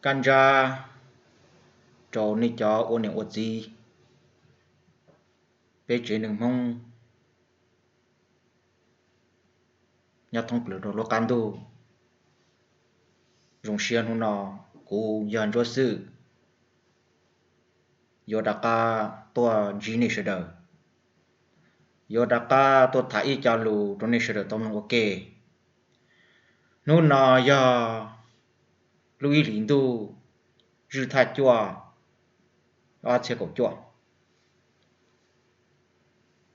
Kab ntsab rau nej cov ua niam ua txiv, peb tsev neeg Hmoob nyob thoob plaws rau lub qab ntuj. Zoo siab hnub no kuv yog Ntsuab Xwm yuav rov qab tuaj ntsib nej sawv daws, yuav rov qab tuaj tham ib co lus rau nej sawv daws tau mloog ua ke. Hnub no yog lub ib hlis ntuj zwj thaj cuaj ob txhiab kaum cuaj.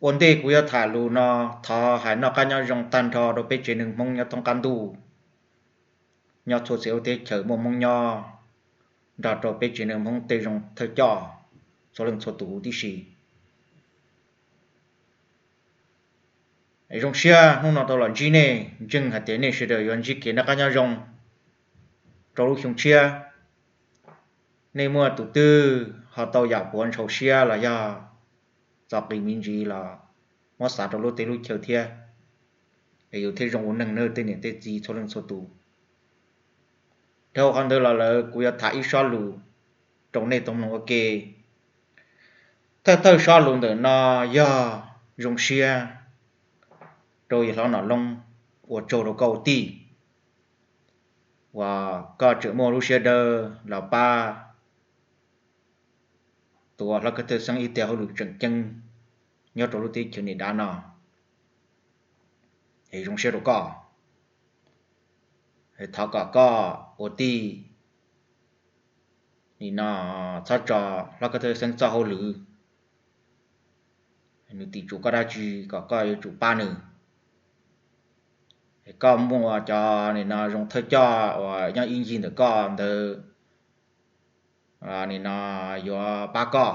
Ua ntej kuv yuav tham lus no, thov hais noj qab nyob zoo tag nrho rau peb tsev neeg Hmoob nyob thoob qab ntuj, nyob txhua txhia lub teb chaws muaj Hmoob nyob, nrog rau peb tsev neeg Hmoob tej zoo thawj coj txhua leej txhua tus huv tib si. Zoo siab hnub no tau los ntsib nej, ntseeg hais tias nej sawv daws yuav ntsib kev noj qab nyob zoo rau lub xyoo tshiab. Nej muaj tus twg ho tau yam puav ntshau siab los yog txom qis me ntsis los muab xav rau lub teb lub chaw thiab, es yus thiaj zoo ua neeg nawb tej niam tej txiv txhua leej txhua tus. Dhau qhov ntawd los lawm kuv yuav tham ib sob lus rau nej tau mloog ua ke. Thawj thawj sob lus ntawm no yog zoo siab rau yawg hlob Nom Loob, ua tsaug rau koj ua tij uas koj tseem muaj lub siab dawb los pab tus hlob Kab Thawj Xeeb ib tiag hauj lwm tseem ceeb nyob rau lub teb chaws Niam Dav no. Es zoo siab rau koj. Thov kom koj ua tij nim no txhob tso hlob Kab Thawj Xeeb txoj hauj lwm, nws tim tsum koj dab tsi kom koj yuav tsum pab nws. Koj muaj cov nim no zoo thawj coj uas nyob ib ncig ntawm koj ntawd nim no yuav pab koj.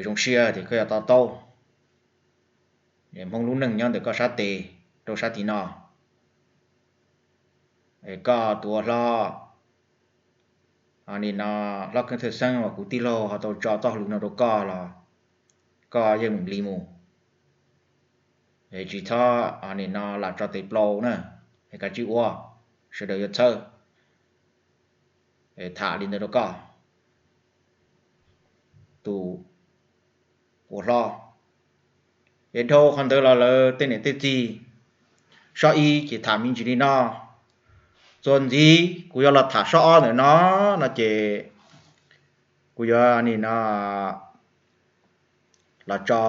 Zoo siab tias koj yuav to taub. Hmoob lub neej nyob ntawm koj sab tes rau sab tim no. Koj tus ua hlob, nim no hlob Kab Thawj Xeeb uas kuv tij laug ho tau tso txoj hauj lwm no rau koj los koj yeej meem li mus. Tsis txhob nim no lam tso tes plaub na, es kav tsij ua, sawv daws yuav txhawb. Tham li ntawd rau koj tus ua hlob. Es dhau qhov ntawd los lawm tej niam tej txiv, sob ib ces tham me ntsis li no. Txuas ntxiv kuv yuav los tham sob ob ntawm no, no ces kuv yuav nim no los tso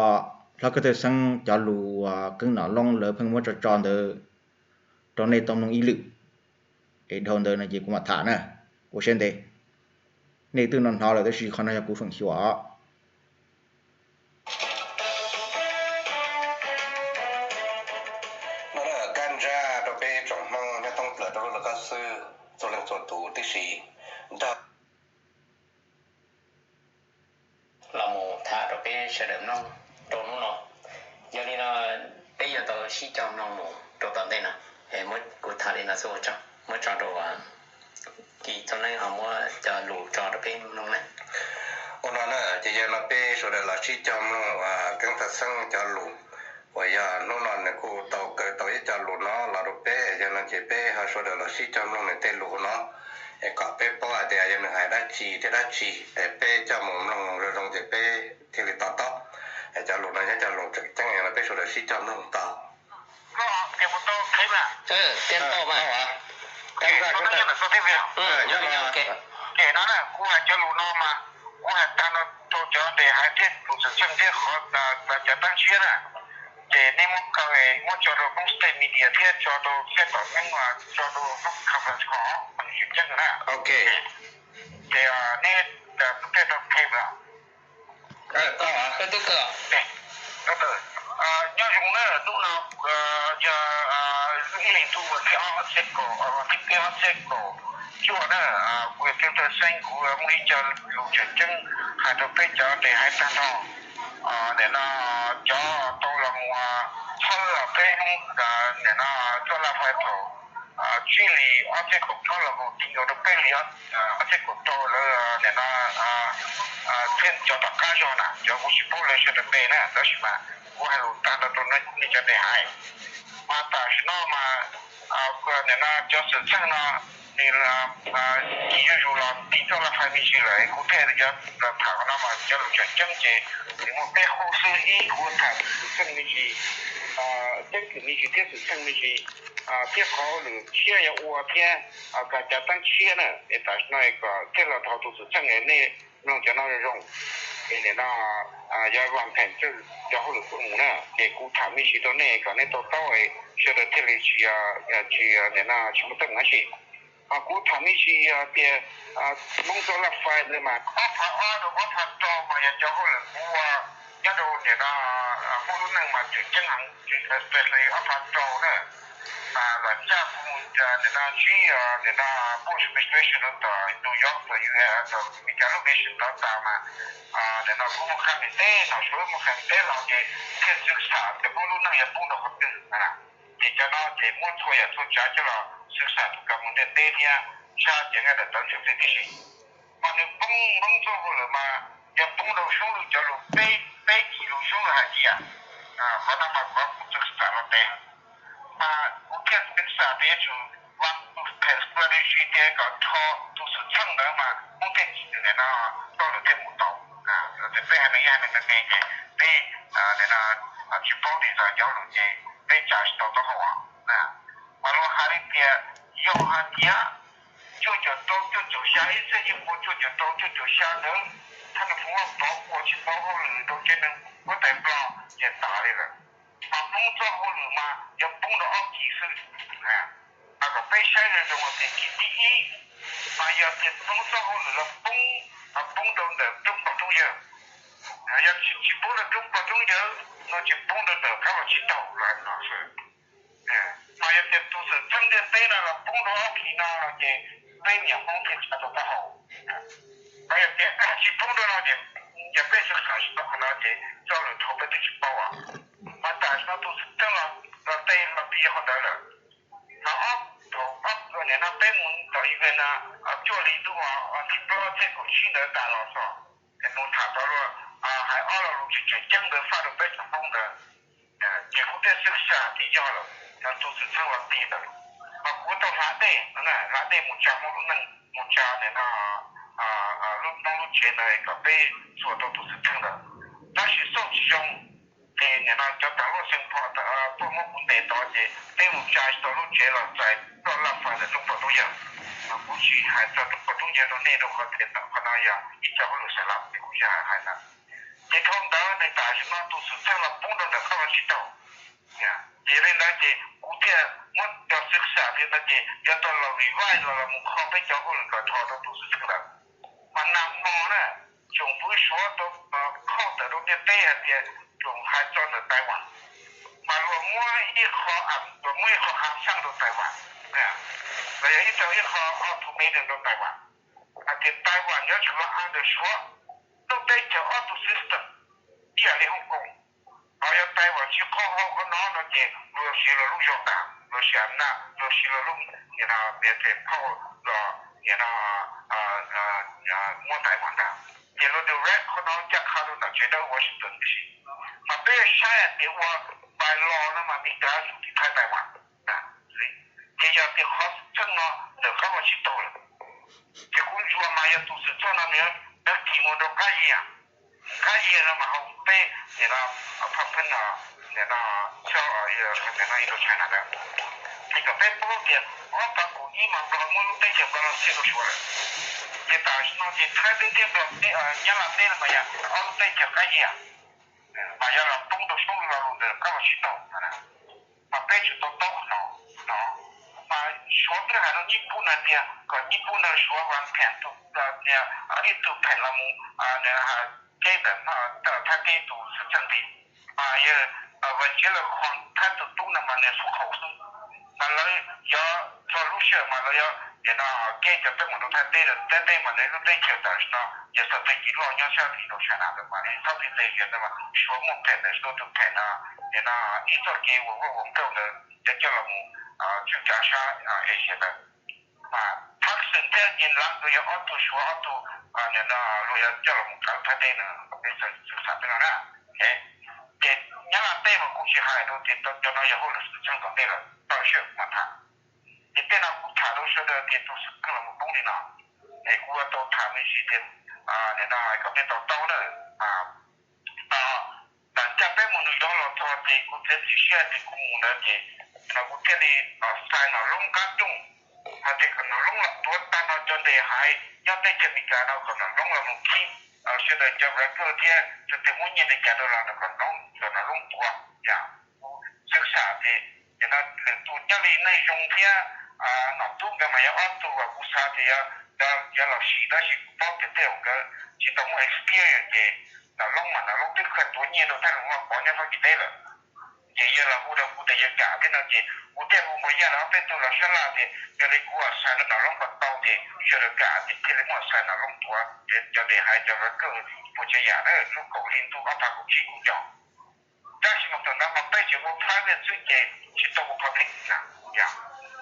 hlob Kab Thawj Xeeb cov lus uas Keeb Nom Loob lawv pheej muab tso tso ntawd rau nej tau mloog ib lwm. Es dhau ntawd no ces kuv mam tham na, ua siab ntev. Nej twb no hnov lawm tab sis qhov no yog kuv feem xyuam os. No kab ntsab rau peb tsoom Hmoob nyob thoob plaws rau lub lawv koj xwb, txhua leej txhua tus tib si, nrog los mus tham rau peb sawv daws mloog rau hnub no. Yog li no peb yuav tau sib cog mloog mus rau tom ntej no. Kuv tham li no xwb ua tsaug, muab tso rau Kis Txooj Neeb ho muab cov lus tso rau peb mloog na. Ua no na, ces yog no peb sawv daws los sib cog mloog Keeb Thawj Xeeb cov lus uas yog hnub no nws kuj tau kaw tau ib co lus no los rau peb, yog no ces peb ho sawv daws los sib cog mloog nws tej lus no, es kom peb paub hais tias yog nws hais dab tsi thiab dab tsi, es peb coj mus mloog zoo zoo ces peb thiaj li to taub. Es cov lus no nyob cov lus tseem ceeb, yog no peb sawv daws sib cog mloog tau. Ces no na, kuv hais cov lus no mas kuv hais tag no rau cov tes hais thiab tus xwm txheej thiab qhov cov tab siab na. Ces nej muab kaw muab tso rau Hmoob State Media thiab tso rau thiab tom Hmoob, tso rau Hmoob Conference kom nws tseem ceeb na. Ces nej tej tau khe lawm. Nyob zoo na, hnub no yog ib hlis ntuj vas thib ob txhiab kaum, vas thib peb ob txhiab kaum cuaj na, kuv yog Keeb Thawj Xeeb, kuv muaj ib co lus tseem ceeb hais rau peb cov tes hais tag nrho. Nim no cov tau los mus txhawb peb hnub, nim no txoj laj fais thaum tsib hlis ob txhiab kaum plaub los mus ti nkaus rau peb hlis ob txhiab kaum rau lawv nim no thiab cov tom qab zog na, cov kuv tsis paub lawv sawv daws npe na, tab sis mas kuv hais lus tag nrho rau nej cov tes hais. Mas tam sim no mas Nim no cov xwm txheej no nws kis yuj zus los tig txoj laj fais me ntsis lawm, kuv thiaj yuav los tham qhov no mas cov lus tseem ceeb ces nws muaj peb qub xwb. Ib, kuv tham xwm txheej me ntsis, ceeb twm me ntsis thiab xwm txheej me ntsis, thiab qhov hauj lwm tshiab yuav ua thiab, kag cav teeb tshiab na, es tam sim no kom thiaj los dhau tus xwm txheej, nej mloog cov no zoo zoo, es nim no yuav vam phem cov hauj lwm tuaj mus na, ces kuv tham me ntsis rau nej kom nej to taub, sawv daws thiaj li tsis, tsis, nim no tsis muaj teeb meem dab tsi. Ho kuv tham me ntsis yog tias Hmoob txoj laj fais ntawd mas ob phav ob rau ob phav rau mas yog cov hauj lwm kuv ua nyob rau nim no Hmoob lub neej mas tseem ceeb heev, especially ob phav rau na. Mas los ncaj kuv nim no ntsib nim no Bush administration rau tom New York, tom U S, tom Meskas lub nation rau tas mas nim no kuv mus qha ntiaj teb, no Suav muaj qha ntiaj teb los ces thiaj xwm xam tias Hmoob lub neej yuav poob rau qhov twg. Ces cov no ces muab txhua yam txhua tsav coj los xwm xam tus kab moos ntiaj teb thiab tshaj ces nqaij daim tawv ntxhias txiaj tib si. Mas nws poob Hmoob txoj hauj lwm mas yog poob rau Suav lub cov lus peb, peb cim lus Suav lus hais tias, qhov no mas qhov kuv xwm xam los tes. Mas kuv thiaj xwm xam tias yuav tsum vam tus phem strategy tias kom rho tus xwm txheej ntawd mas Hmoob thiaj cim nws nim no txoj lus thiaj mus tau. Peb hais me hais me me me ces peb nim no tsis paub li txog cov lus ces peb tsa tsis tau taub hau. Mas luag hais li tias yog hais tias cuaj caum rau cuaj caum xya, ib txhiab cuaj pua cuaj caum rau cuaj caum xya ntawd, thaj nab phoom Vaj Pov ua tsis tau hauj lwm rau tsev neeg huab tais Nplog ces tas li lawm. Mas Hmoob txoj hauj lwm mas yog poob rau ob kis xwb. Mas kom peb saib zoo zoo tias kis thib ib, mas yog tias Hmoob txoj hauj lwm los poob, mas poob rau ntawm roob pog roob yawg. Yog tsis poob rau roob pog roob yawg no ces poob rau ntawm qab los tsis taug los no xwb. Mas yog tias tus xwm txheej ntiaj teb no los poob rau ob kis no no ces peb niam Hmoob thiaj tsa tau taub hau. Mas yog tias tsis poob rau no ces, yog peb xwm xam tsis tau qhov no ces txoj lus dhau peb twb tsis paub. Mas tam sim no tus xwm txheej los tej los pib yog qhov ntawd lawm. Mas ob, thaum ob nim no peb mus tom ib ve no, cuaj hli ntuj, thib plaub txhiab kaum tsib ntawd tas los txog, es mus tham tau luag hais ob lo lus tseem ceeb ntawd faj rau peb tsoom Hmoob ntawd. Ces kuv thiaj xwm xam tias yog lawm, yog tus xwm txheej los tig ntawd. Mas kuv tau hla dej, hla dej mus tsa Hmoob lub neej, mus tsa nim no lub Hmoob lub tsev ntawd kom peb txuas tau tus xwm txheej ntawd. Tab sis xauj tsis zoo, ces nim no cov tas luaj xeev pho tuaj muab kuv ntes tod ces peb mus tsa tsis tau lub tsev los txais txoj laj fais ntawm roob pog roob yawg. Mas kuv tsis hais txog roob pog roob yawg rau nej rau qhov tias ntawm qhov no yog ib co hauj lwm sab laj ces kuv tsis hais hais ntawd. Ces dhau ntawd nws tam sim no tus xwm txheej los poob rau ntawm qab los tsis taug. Ces li ntawd ces kuv thiaj muab cov xwm xam li ntawd ces yuav tau los revive los los mus kho peb cov hauj lwm kom dhau rau tus xwm txheej ntawd. Mas nag hmo na, tsoom fwv Suav tau khauj tawm rau ntiaj teb hais tias tsoom hais txog ntawm Taiwan, mas luag muab ib qho, luag muab ib qho ha xaj rau Taiwan, los yog ib tau ib qho ultimatum rau Taiwan hais tias Taiwan yuav tsum los under Suav lub teb chaws ob tug system ib yam li Hong Kong. Ho yog Taiwan tsis qhov hau qhov no no ces luag siv luag lub zog ntag, luag siv amna, luag siv luag lub nim no military power los nim no muab Taiwan ntag. Ces luag direct qhov no caj qha rau ntawm tsev dawb Washington tib si. Mas peb saib hais tias ua by law no mas Meskas yuav tsum tiv thaiv Taiwan. Ces yog tias qhov xwm txheej no ntawm qab los tsis taug lawm, ces kuv ntsuas mas yog tus xwm txheej no nws kis mus rau qab yias, qab yias no mas hauv peb nim no phaj pheej no, nim no South, nim no Indochina ntawd, ces kom peb paub tias ob phav kaum ib mas Nplog muab lub teb chaws Nplog no txhiab rau Suav lawm. Ces tam sim no ces Thaib teb thiab Nplog, Nyab Laj teb no mas yog ob lub teb chaws qab yias, mas yog los poob rau Suav lo lus ntawm qab los tsis taug. Mas peb tsum tau taub qhov no no. Mas Suav twb hais rau Nyij Pooj no tias kom Nyij Pooj no Suav vam phem tus tias ib tug phem los mus ceb ntawm Thaib teb tus xwm txheej tid. Mas yog Vas Tsiv Los Khos Thaib tus tub no mas nws xub qhaum xwb. Mas lawv yog txog lub sij hawm mas lawv yog nim no ceb cov teeb meem rau Thaib teb, Thaib teb mas nws lub teb chaws tam sim no yog xav pheej ci loj nyob sab tid rau China ntawd mas nws txhob pheej tes zias ntawd mas Suav muaj phem ntawd, Suav tus phem no, nim no ib txoj kev uas vaj uas nkauj ntawd coj coj los mus tswj kav sab Asia ntawd. Mas Thaksin thiab Yinlam nkawd yog ob tug Suav ob tug nim no luag yog coj los mus kav Thaib teb no, peb xav peb no na. Ces Nyab Laj teb mas kuv tsis hais rau tias cov no yog hauj lwm xwm txheej tom ntej lawm, toj siab mas tham. Ces tej no kuv tham rau sawv daws tias tus xwm txheej los mus poob li no, es kuv ua tau tham me ntsis tias, nim no kom nej tau taub na. Ntawm ncaj peb mus New York los txog ces kuv txiav txim siab tias kuv mus ntawd ces no kuv thiaj li los xais Nom Loob qab ntuj, hais tias kom Nom Loob los tuav tag nrho cov ntes haiv nyob teb chaws Amelikas no kom Nom Loob los mus khib sawv daws cov broker thiab tus twg muab nyiaj li cas rau los kom Nom Loob, kom Nom Loob tuav. Yog kuv xwb xam ces, ces no lwm tus nyob li Neej Zoo thiab Nom Tub nkawd mas yog ob tug uas kuv xav tias yog, yog los sim, tab sis kuv paub tias tej zaum nkawd tsis tau muaj experience ces Nom Loob mas Nom Loob twb khaws tuav nyiaj rau Thaij Lus Vaj Pov nyob Fab Kis teb lawm. Ces yawg los hu rau kuv tias yawg kam thiab no ces kuv thiaj hu Npus Yaj los ob peb tug los sab laj tias yog li kuv xais rau Nom Loob kom tau ces sawv daws kam ces thiaj li muab xais Nom Loob tuav cov ntes haiv cov broker puas tsav yam na, lub kaum hli ntuj ob phav kaum tsib kuv nco. Tab sis mas thaum ntawd mas peb tseem ua private xwb ces tsis tau ua public na. Yog,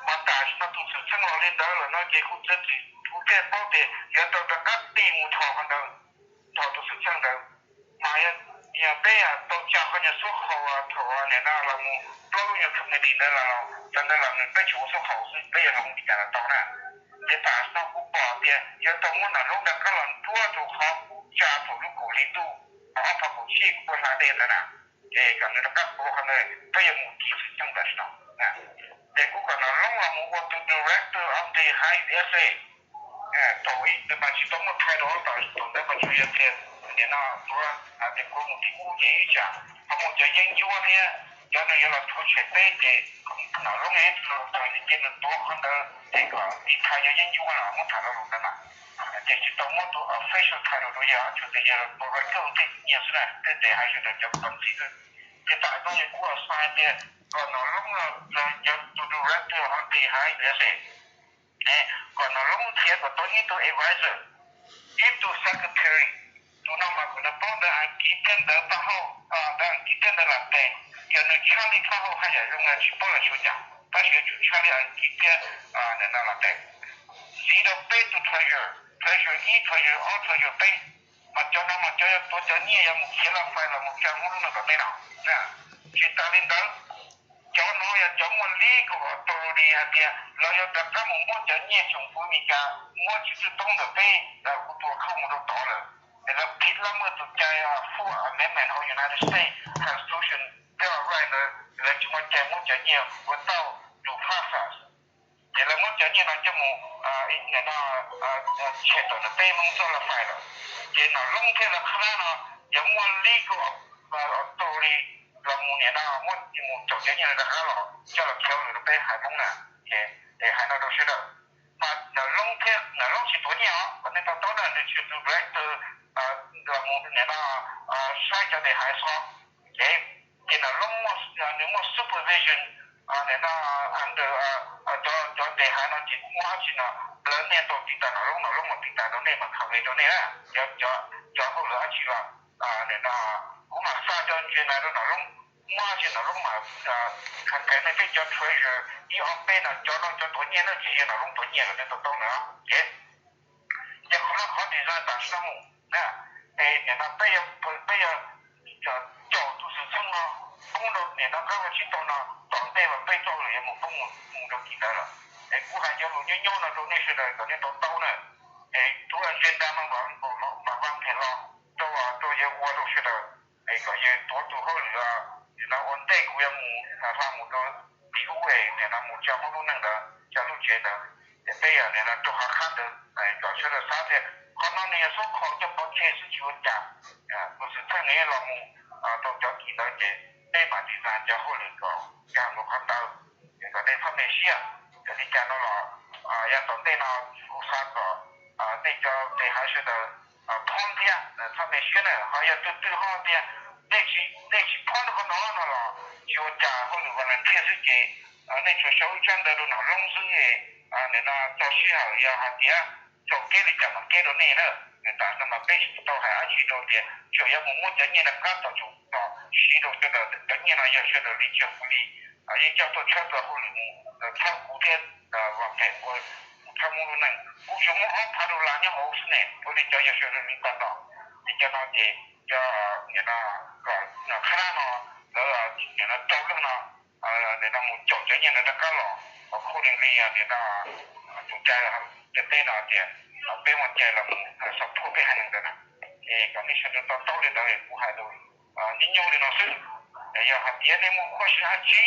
mas tam sim no tus xwm txheej los li ntawd lawm no ces kuv txiav txim, kuv thiaj paub tias yuav tau rov qab tig mus nrho qhov ntawd, nrho tus xwm txheej ntawd. Mas yog peb tau tsa qhov nyuag xub qhaus thaum nim no los mus plaub lub nyuag committee ntawd los, cov ntawd los nws peb tsuas ua xub qhaus xwb, peb yuav los mus li cas los tau na. Ces tam sim no kuv pom tias yuav tau muab Nom Loob rov qab los nruab rau qhov kuv tsa thaum lub kaum hli ntuj ob phav kaum tsib kuv tuaj hla dej ntawd na. Ces kom nws rov qab tuav qhov ntawd, peb yuav mus kis xwm txheej tam sim no. Ces kuv kom Nom Loob los mus ua tus director of the high U S A. Thaum ub nws mas tsis tau muaj title, thaum ntawd mas tsuas yog tias nim no tuav hais tias kuv mus tim ub ces ib tsam ho muaj cov yeeb ncuab thiab cov nws yuav los rhuav tshem peb ces Nom Loob es tus los txog ces nws tuav qhov ntawd ces kom tiv thaiv cov yeeb ncuab los muab tham rau lus ntawd mas. Ces tsis tau muab tus official title rau yawg, tsuas tias yawg los tua rau kawg thiab nyiaj xwb na, tej ntes haiv sawv daws cov koob ntxiv xwb. Ces tam no yog kuv assign tias kom Nom Loob los yog tus director of the high U S A. Kom Nom Loob nrhiav kom tau ib tug advisor, ib tug secretary. Tus no mas kom nws paub ntawv Askiv thiab ntawv Paj Hauj, ntawv Askiv thiab ntawv Latin. Yog nws tshaj li Paj Hauj haj yam zoo na, tsis paub los xyuas cas, tab sis yuav tsum tshaj li Askiv thiab ntawv Latin. Ntxiv rau peb tus treasurer, treasurer ib, treasurer ob, treasurer peb. Mas cov no mas cov yuav tuav cov nyiaj yuav mus khiav laj fais los mus tsa Hmoob lub neej tom ntej no. Tsis tas li ntawd, cov no yog cov muaj legal authority hais tias lawv yuav rov qab mus muab cov nyiaj tsoom fwv Amelikas muab tsis txawj toob ntawm peb, kuv tua khauj mus rau tod lawm. Es lawv phiv laj muaj tus cai Fourth Amendment hauv United States Constitution, Bill of Rights ntawd, lawv tsis muaj cai muab cov nyiaj ua tauj due process. Ces lawv muab cov nyiaj no coj mus, nim no, tshem tawm ntawm peb Hmoob txoj laj fais lawm. Ces Nom Loob thiab lawv qhab no yog muaj legal authority los mus nim no muab mus caum cov nyiaj no rov qab los coj los khiav lwm rau peb haiv Hmoob na. Ces hais no rau sawv daws, mas Nom Loob thiab, Nom Loob tsis tuav nyiaj os, kom nej tau taub na, nws tsis yog tus director los mus nim no saib cov ntes haiv xwb. Ces, ces Nom Loob muaj, nws muaj supervision nim no under cov ntes haiv no ces muaj dab tsi no lawv nej tau tiv tas Nom Loob, Nom Loob mam tiv tas rau nej, mam khav ve rau nej na. Cov, cov hauj lwm dab tsi los nim no kuv mam xa cov ntses na rau Nom Loob, muaj dab tsi Nom Loob mam khav kheev nej. Peb cov treasurer ib ob peb no cov no cov tuav nyiaj na, tsis yog Nom Loob tuav nyiaj los nej tau taub na. Ces, ces qhov no qhov design tam sim no mus na, es nim no peb yuav, peb yuav caum tus xwm txheej no poob rau nim no qab vaj tsib taug no, tom ntej mas peb txoj hauj lwm yuav mus poob mus rau kis ntawd lawm. Es kuv hais cov lus nyob nyob no rau nej sawv daws kom nej tau taub na. Es tus agenda no mas vam them los rau, rau yawg ua rau sawv daws, es kom yawg tuav tus hauj lwm. Nim no ua ntej kuv yuav mus hla mus rau tim ub es nim no mus tsa Hmoob lub neej ntawd, tsa lub tsev ntawd. Ces peb yog nim no rau qhov qab ntawd kom sawv daws xav tias qhov no nws yog xub qhaus coj pov tseg xwb tsis ua cas. Tus xwm txheej nws los mus rau cov kis ntawd ces peb mam design cov hauj lwm kom nkag mus qhov ntawd, es kom nej txhob me siab. Yog li cas no los yav tom ntej no kuv xav kom nej cov ntes haiv sawv daws phob thiab txhob me siab na. Ho yog tus twg ho tias nej tsis phob rau qhov no no los tsis ua cas, hauj lwm volunteer xwb ces nej tsuas sau ib tsab ntawv rau Nom Loob xwb, nim no txog sij hawm yog hais tias txaus keb li cas mam keb rau nej na. Nws tam no mas peb tsis tau hais dab tsi rau tias tseem yuav mus muab cov nyiaj rov qab tom tseem tos siv rau sawv daws. Cov nyiaj no yog sawv daws li tsaug kuv li, yeej coj tuaj tshawb tau hauj lwm mus txhawb kuv thiab vam them ua mus txhawb Hmoob lub neej. Kuv tsuas muab ob phav dollar nyob hauv xwb ne, ua li cov yog sawv daws li tag nrho. Ces cov no ces cov nim no kom qhab no lawv nim no rau leej no nim no mus caum cov nyiaj no rov qab los. Accordingly, nim no tus cai ntiaj teb no tias peb muaj cai los mus support peb haiv neeg ntawd na. Es kom nej sawv daws to taub li ntawd, kuv hais lus nyob nyob li no xwb. Yog hais tias nej muaj question dab tsi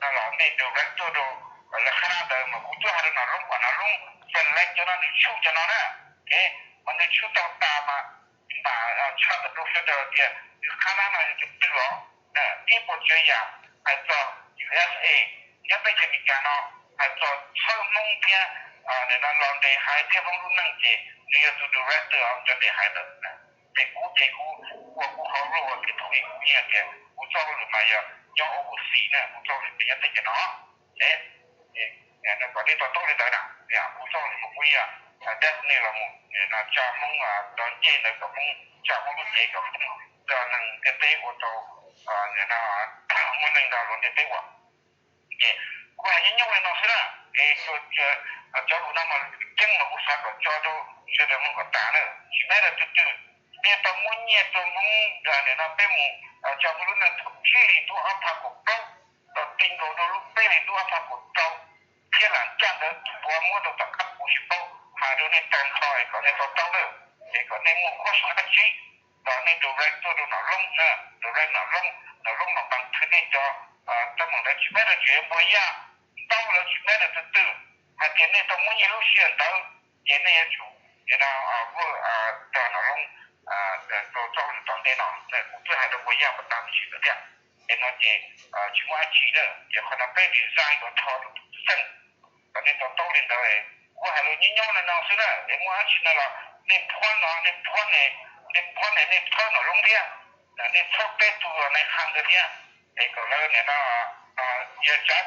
no los nej direct tuaj rau lawv qhab ntawd, mas kuv twb hais rau Nom Loob, Nom Loob Frontline cov no nws tshum cov no na. Mas nws tshum tau tas mas mam tshaj tawm rau sawv daws tias nws qhab no yog tus twg os. Ib puas tsav yam hais txog U S A, nyob teb chaws Amelikas no, hais txog txhawb Hmoob thiab nim no los ntes haiv thiab Hmoob lub neej ces nws yog tus director of cov ntes haiv ntawd. Ces kuv ces kuv ua kuv qhov role uas kev thaum ub kuv yeej tias kuv txoj hauj lwm mas yog nyob overseas na, kuv txoj hauj lwm nyob teb chaws no. Kom nej to taub li ntawd na, kuv txoj hauj lwm mas kuv yeej definitely los mus tsa Hmoob cov ncej ntawd, kom Hmoob tsa Hmoob lub cev, kom Hmoob tsa neeg ntiaj teb ua tau muaj neeg nrog luag ntiaj teb ua. Ces kuv hais nyob nyob li no xwb na. Es cov lus no mas lus ceeb mas kuv xav kom tso rau sawv daws mloog kom tas na. Tsis matter twg twg, nej tau muab nyiaj rau Hmoob nim no peb mus tsa Hmoob lub neej thaum tsib hlis ntuj ob phav kaum plaub, los ti nkaus rau lub peb hlis ntuj ob phav kaum rau, thiab lam caj ntawd tus puav muab rau tom qab kuv tsis paub, hais rau nej tag nrho es kom nej to taub na. Es kom nej muaj question dab tsi los nej direct tuaj rau Nom Loob na, direct Nom Loob, Nom Loob mam pab thwm nej cov teeb meem ntawd. Tsis matter lawv tseem npua yaj ntau, lawv tsis matter twg twg, hais tias nej tau muab nyiaj lub sij hawm ntawd ces nej yuav tsum nim no work rau Nom Loob rau txoj hauj lwm tom ntej no. Kuv twb hais rau npua yaj puas tas me ntsis ntawd thiab. Es no ces tsis muaj dab tsi na, ces qhov no peb resign kom rho rau tus xeej. Kom nej to taub li ntawd, kuv hais lus nyob nyob li no xwb na, es muaj dab tsi no los nej phab no, nej phab ne, nej phab ne, nej txhawb Nom Loob thiab, nej txhawb peb tug nai qha ntawd thiab, es kom lawv nim no yog tsa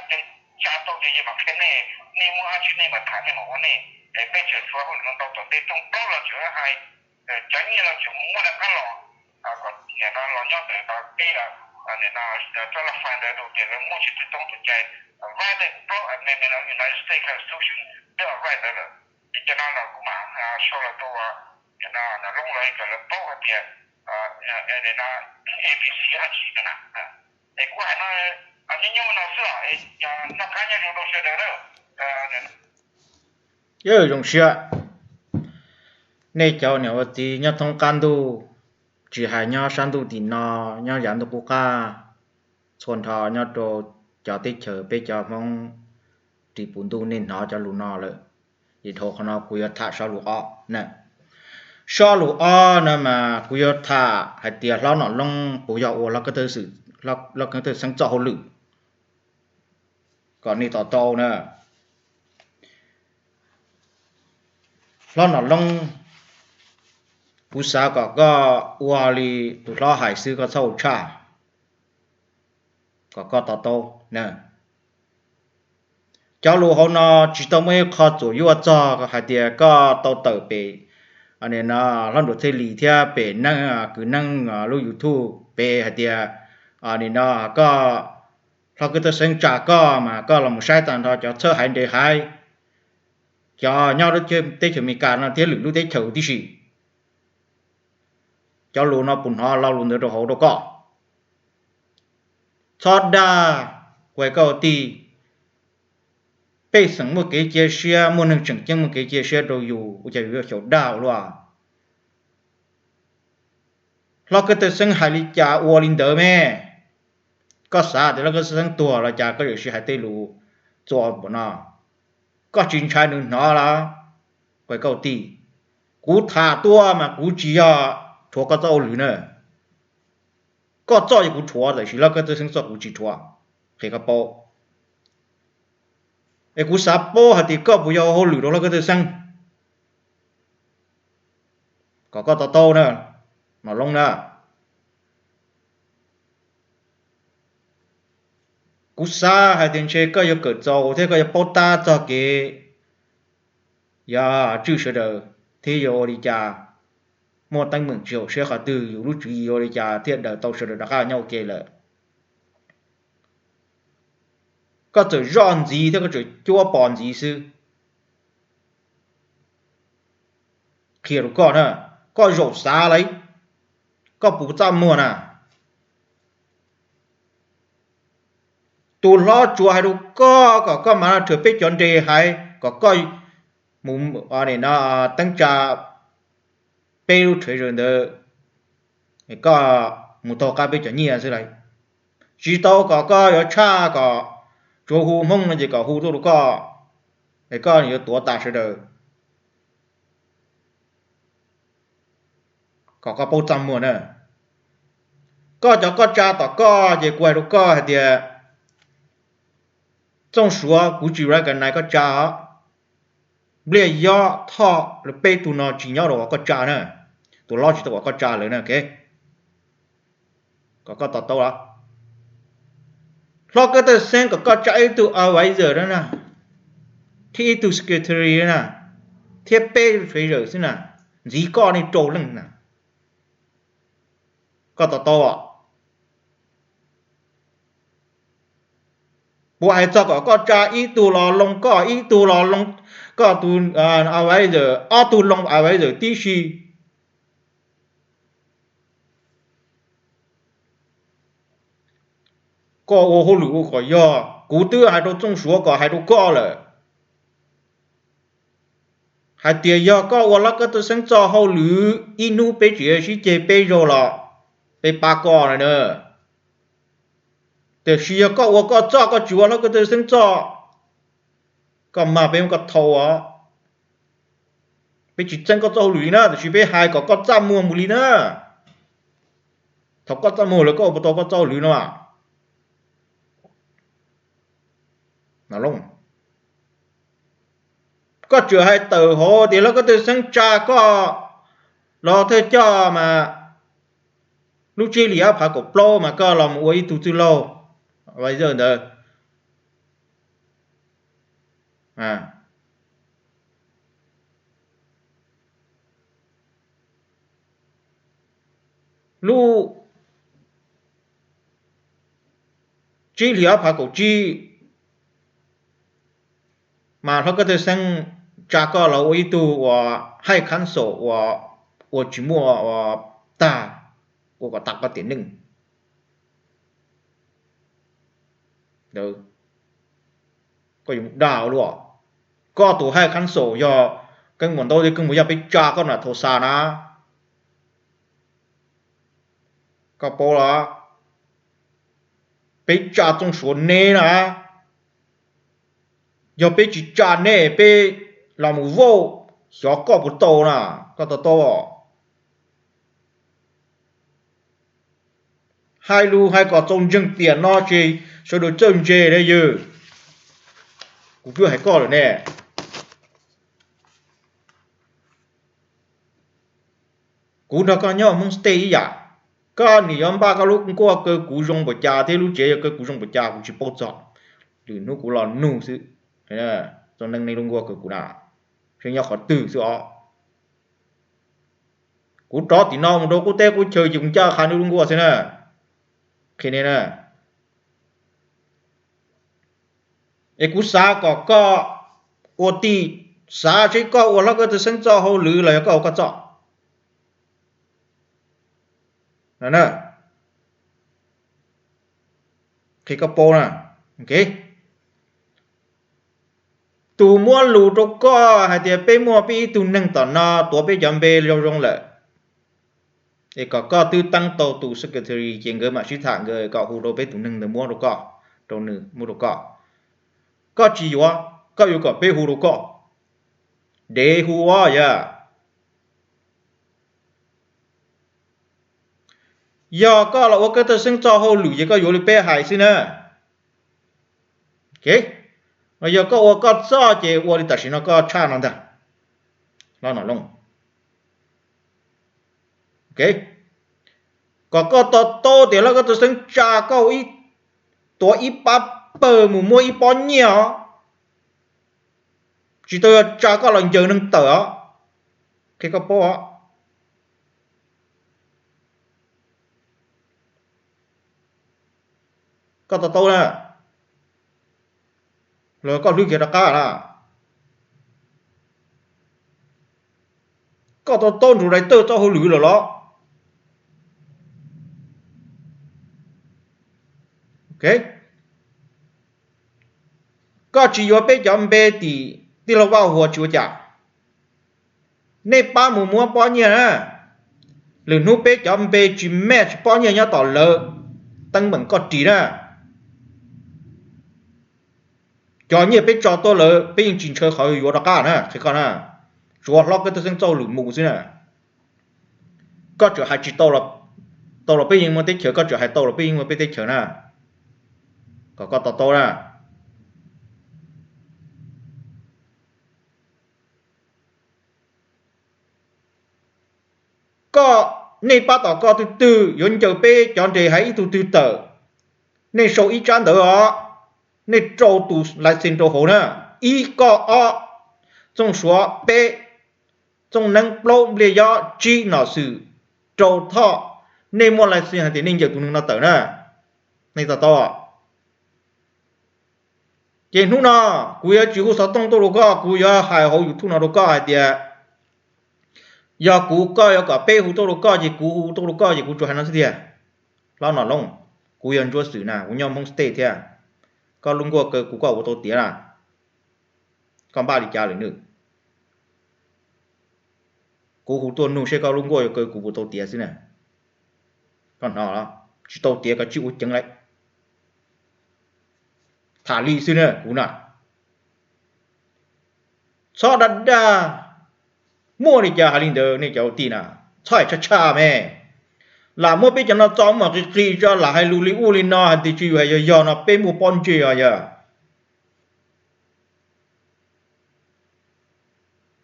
tau ces yog mam qhia nej, nej muaj dab tsi nej mam tham nej mam ua nej. Es peb tseem tshuav hauj lwm no ntau tom ntej, rooj plaub los tseem hais, cov nyiaj los tseem mus muab rov qab los, kom nim no los nyob ntawm no peb nim no txoj laj fais ntawd rau tias lawv muab tsis tau tau tus cai violate plaub amendment of United States Constitution Bill of Rights ntawd lawm. Ces cov no los kuv mam sau los rau nim no Nom Loob lawv kom lawv paub hais tias nim no A B C dab tsi no na. Es kuv hais no nyob nyob no xwb os, noj qab nyob zoo rau sawv daws na. Zoo siab nej cov niam ua txiv nyob thoob qab ntuj, tsis hais nyob sab ntuj tim no, nyob yav ntuj qub qab, txhua nrho nyob rau cov teb chaws peb cov Hmoob ris puv ntuj nej hnov cov lus no lawm. Ces dhau qhov no kuv yuav tham sob lus ob na. Sob lus ob no mas kuv yuav tham hais tias hlob Nom Loob puas yog ua hlob Keeb Thawj Xeeb txoj hauj lwm, kom nej to taub na. Hlob Nom Loob, kuv xav kom koj ua li tus hlob hais xwb, koj txhob ua tshaj, kom koj to taub na. Cov lus hauv no tsis tau muaj ib qho txuam yuaj txog hais tias koj tau tawm pem nim no hlob Nruas Txhiaj Lis thiab pem neej kwv neej lub YouTube pem hais tias nim no koj hlob Keeb Thawj Xeeb tsa koj mas koj los mus saib tag nrho cov txhawb haiv nres haiv, cov nyob teb chaws Amelikas no thiab lwm lub teb chaws tib si. Cov lus no puas hnov lo lus ntawd rau hauv rau koj? Txhob dag, kuv hais koj ua tij, pej xeem muaj kev cia siab, muaj neeg tseem ceeb muaj kev cia siab rau yus, ua cas yus yuav xyaum dag ua luaj? Hlob Keeb Thawj Xeeb hais li cas ua li ntawd me. Koj xav tias hlob Keeb Thawj Xeeb tuag los cas koj yuav siv hais tej lus txuas npaum no? Koj tsis ntshai nws hnov los? Kuv hais koj ua tij, kuv tham tuaj mas kuv tsis yog rhuav koj txoj hauj lwm na. Koj txoj yog kuv rhuav, tab sis hlob Keeb Thawj Xeeb txoj kuv tsis rhuav, qhia koj paub. Es kuv xav paub hais tias koj puas yog ua hauj lwm rau hlob Keeb Thawj Xeeb, kom koj to taub na, Nom Loob na. Kuv xav hais tias ntshe koj yuav kawm txaus thiab koj yuav paub tab txog kev yuav tswj sawv daws thiab yuav ua li cas, muaj teeb meem tsis haum siab qhov twg, yus lub tswv yim yuav ua li cas thiaj daws tau sawv daws rov qab nyob ua ke lawm. Koj txawm zoj ntxiv thiab koj txawm cuab pos ntxiv xwb. Qhia rau koj na, koj zaum xav lauj, koj puas txaj muag na? Tus hlob tsuas hais rau koj kom koj mam rhawv peb cov nres hais kom koj mus teeb tsa peb lub treasury ntawd, koj mus taug qab peb cov nyiaj xwb lauj. Tsis tau kom koj yuav tshaj kom tsuas hu Hmoob no ces kom hu tuaj rau koj, es koj yuav tuav tas sawv daws. Kom koj paub txaj muag na. Koj cov koj tsa tom koj ces kuv hais rau koj hais tias, Txooj Suav, kuv tsis recognize koj tsa os. Npliaj Yob, Thoj, peb tug no tsis nyob rau uas koj tsa na. Tus hlob tsis tau uas koj tsa lawm na, ok. Kom koj to taub los, hlob Kab Tawj Xeeb kom koj tsa ib tug advisor na, thiab ib tug secretary na, thiab peb treasurer xwb na, ntxiv koj nej rau leej na. Koj to taub os. Puas hais txog kom koj tsa ib tug los loo koj, ib tug los loo koj tus advisor, ob tug loo advisor tib si. Koj ua hauj lwm ua kom yog, kuv twb hais rau Txooj Suav kom hais rau koj lawm, hais tias yog koj ua hlob Kab Tawj Xeeb txoj hauj lwm ib hnub peb tsis sib ceg peb zaug los peb pab koj na. Tiam sis yog koj ua koj txoj, koj tsis ua hlob Kab Tawj Xeeb txoj, koj mag peb muab koj thau os. Peb tsis txeeb koj txoj hauj lwm li na, tiam sis peb hais kom koj txaj muag mus li na. Thaum koj txaj muag lawm koj ua puas tau koj txoj hauj lwm no? Koj tseem hais tawm hauv tias hlob Kab Tawj Xeeb tsa koj los thawj coj mas lub tsib hlis ob phav kaum plaub mas koj los mus ua ib tug txwj laug advisor ntawd. Lub tsib hlis ob phav kaum tsib mas hlob Kab Tawj Xeeb tsa koj los ua ib tug uas high council uas ua tsis muaj ua tag, ua kom tag koj tiam neej. Koj yuav dag luaj. Koj tus high council yog Keeb Muas Ntaub thiab Keeb Muas Yaj peb tsa koj na, thaum xa na. Koj paub los, peb tsa Txooj Suav neb na. Yog peb tsis tsa neb, peb los mus vote xyov koj puas tau na. Koj to taub. Hais lus hais kom txaus ntseeg tiam no ces sawv daws txawj ntse li yawg. Kuv twb hais koj lawm ne. Kuv nrog koj nyob Hmoob State ib yam. Koj nim yuav npaj koj lub nkuaj kaw kuv zoo npaum cas thiab lub tsev yuav kaw kuv zoo npaum cas kuv tsis paub txog. Lwm hnub kuv los nug xwb. Txoj neej nej lub nkuaj kaw kuv na, seb nyob qhov twg xwb os. Kuv rov tim no mus rau qub teb qub chaw ces kuv ncaj qha nej lub nkuaj xwb na. Qhia nej na. Es kuv xav kom koj ua tij, xav seb koj ua hlob Kab Tawj Xeeb txoj hauj lwm los yog koj ua koj txoj. Qhia koj paub na. Tus muab lus rau koj hais tias peb muaj peb ib tug neeg tom no tuav peb cov npe zoo zoo lawm, es kom koj twb teeb tau tus secretary ces nkawd mam sib tham nkawd kom hu rau peb tus neeg ntawd muab rau koj, rau nws muab rau koj. Koj tsis yuav, koj yuav kom peb hu rau koj, dev hu os yog. Yog koj los ua Kab Tawj Xeeb txoj hauj lwm ces koj yuav li peb hais xwb na. Los yog koj ua koj txoj ces ua li tam sim no koj tshaj no ntag. Los no looj, kom koj to taub tias hlob Kab Tawj Xeeb tsa koj tuav ib pab pawg mus muab ib pob nyiaj os. Tsis tau yog tsa koj los ncaws neeg tawm os. Qhia koj paub os. Koj to taub na, los koj hlwb kiag rov qab na. Koj to taub nrug dai tawj txoj hauj lwm lawm los? Koj tsis yuav peb cov npe tim tij laug Vaj Huas tsis ua cas. Nej pab mus muab pob nyiaj na. Lwm hnub peb cov npe tsis match pob nyiaj nyob tom lawv teeb meem koj ris na. Cov nyiaj peb tso tuaj lawm peb yeej tsis ntshaw qhov yuav rov qab na, qhia koj na. Tsuav hlob Kab Teb Xeeb txoj lwm mus xwb na. Koj tseem hais tsis tau los peb yeej muaj teb chaws, koj tseem hais tau los peb yeej muaj peb teb chaws na. Kom koj to taub na. Koj, nej pab tom koj twg twg yuav ncaws peb cov nres haiv ib tug twg tawm, nej sau ib tsab ntawv os, nej rau tus license rau hauv na, ib koj ob, Txooj Suav peb, Txooj Neeb plaub, Npliaj Yob tsib, Nom Xwm rau Thoj, nej muaj license hais tias nej ncaws tus neeg no tawm na, nej to taub. Ces hnub no kuv yuav tsis hu xov tooj tuaj rau koj, kuv yuav hais hauv YouTube no rau koj hais tias yog kuv, koj yuav kom peb hu tuaj rau koj ces kuv hu tuaj rau koj ces kuv tsuas hais no xwb tiag. Hlob Nom Loob, kuv yog Ntsuab Xwm na, kuv nyob Hmoob State thiab. Koj lub nkuaj kaw kuv koj ua tau tiav na. Koj npaj li cas lawm nws? Kuv hu tuaj nug seb koj lub nkuaj yuav kaw kuv puas tau tiav xwb na. Koj hnov los? Tsis tau tiav koj tsij ua ceev lawm. Tham li xwb na kuv na. Txhob dag dag. Muaj li cas hais li ntawd nej cov ua tij na. Txhob hais tshaj tshaj me. Lam muab peb cov no txo muaj qis qis tso, lam hais lus li ub li no hais tias tsis yus hais yog yog no peb muaj pob ntseg os yog.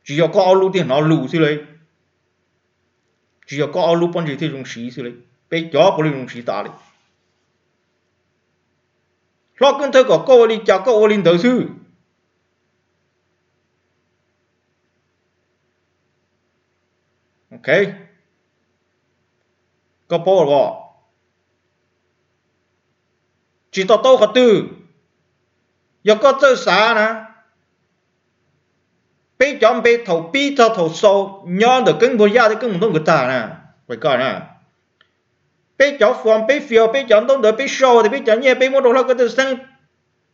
Tsis yog koj ob lub thiaj hnov lus xwb li. Tsis yog koj ob lub pob ntseg thiaj zoo siv xwb li. Peb cov puav leej zoo siv tas li. Hlob Kab Thawj kom koj ua li cas koj ua li ntawd xwb. Ok, koj paub los? Tsis to taub qhov twg? Yog koj txawj xav na, peb cov npe thaum pib txog thaum xaus nyob ntawm Keeb Npuag Yaj thiab Keeb Mus Ntaub nkawd tag na, koj na. Peb cov form peb fill, peb cov ntaub ntawv peb sau tias peb cov nyiaj peb muab rau hlob Kab Thawj Xeeb,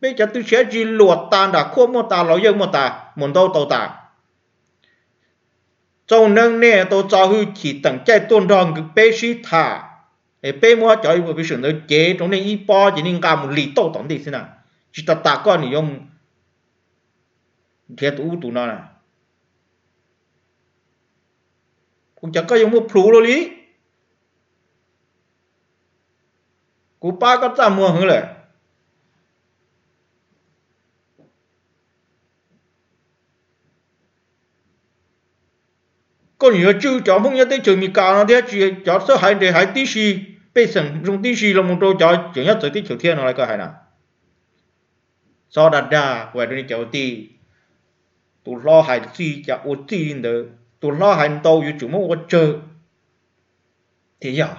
peb cov tw siav tsis luam tas, nram khuaj muaj tas, los yawg muaj tas, mus ntaub tau tas. Txooj Neeb nej tau txo hwj chim teem caij tuaj nrog peb sib tham, es peb muab cov information ntawd cev rau nej ib pob ces nej nqa mus lis tauj tom ntej xwb na. Tsis tas tas koj nim yuav nrhiav tus ub tus no na. Ua cas koj yuav muaj plhus luaj li? Kuv pab koj txaj muag heev lawm. Koj nim yuav tswj cov Hmoob nyob teb chaws Amelikas no thiab tsis cov txawj haiv nres haiv tib si, pej xeem zoo tib si los mus rau cov tseem nyob txawv teb chaws thiab no las koj hais na. Txhob dag dag, kuv hais rau nej cov ua tij, tus hlob hais txij cas ua txij li ntawd, tus hlob hais ntau yuav tsum muab ua tsawg thiaj yog.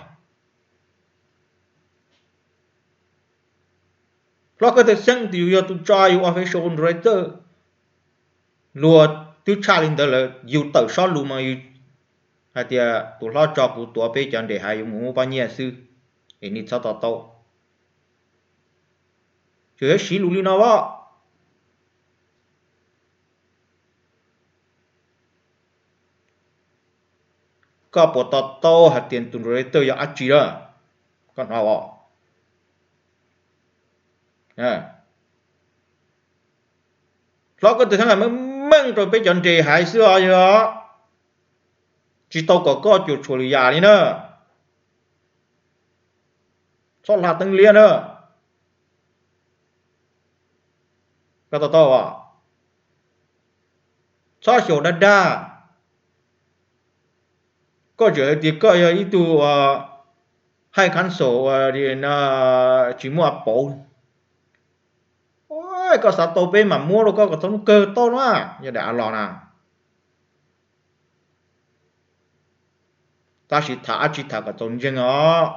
Hlob Kab Thawj Xeeb tus yus yog tus tso yus official director, luag twb tshaj li ntawd lawm, yus tawm sob lus mas yus hais tias tus hlob tso kuv tuav peb cov nres haiv yuav mus muab pob nyiaj xwb, es nej txhob to taub. Tseem yuav siv lus li no as. Koj puas to taub hais tias tus director yog dab tsi lawm? Koj hnov os. Hlob Kab Thawj Xeeb meej meej rau peb cov nres haiv xwb os, yog tsis tau kom koj cuam tshuam lwm yam li na. Txhob hla teeb liab na. Koj to taub, txhob xyaum dag dag. Koj tseem hais tias koj yog ib tug high council uas tsis muaj pauv. Koj xav tau peb mam muab rau koj kom txog hnub kawg tau na, yog daim av los na. Tab sis tham dab tsi tham kom txaus ntseeg os.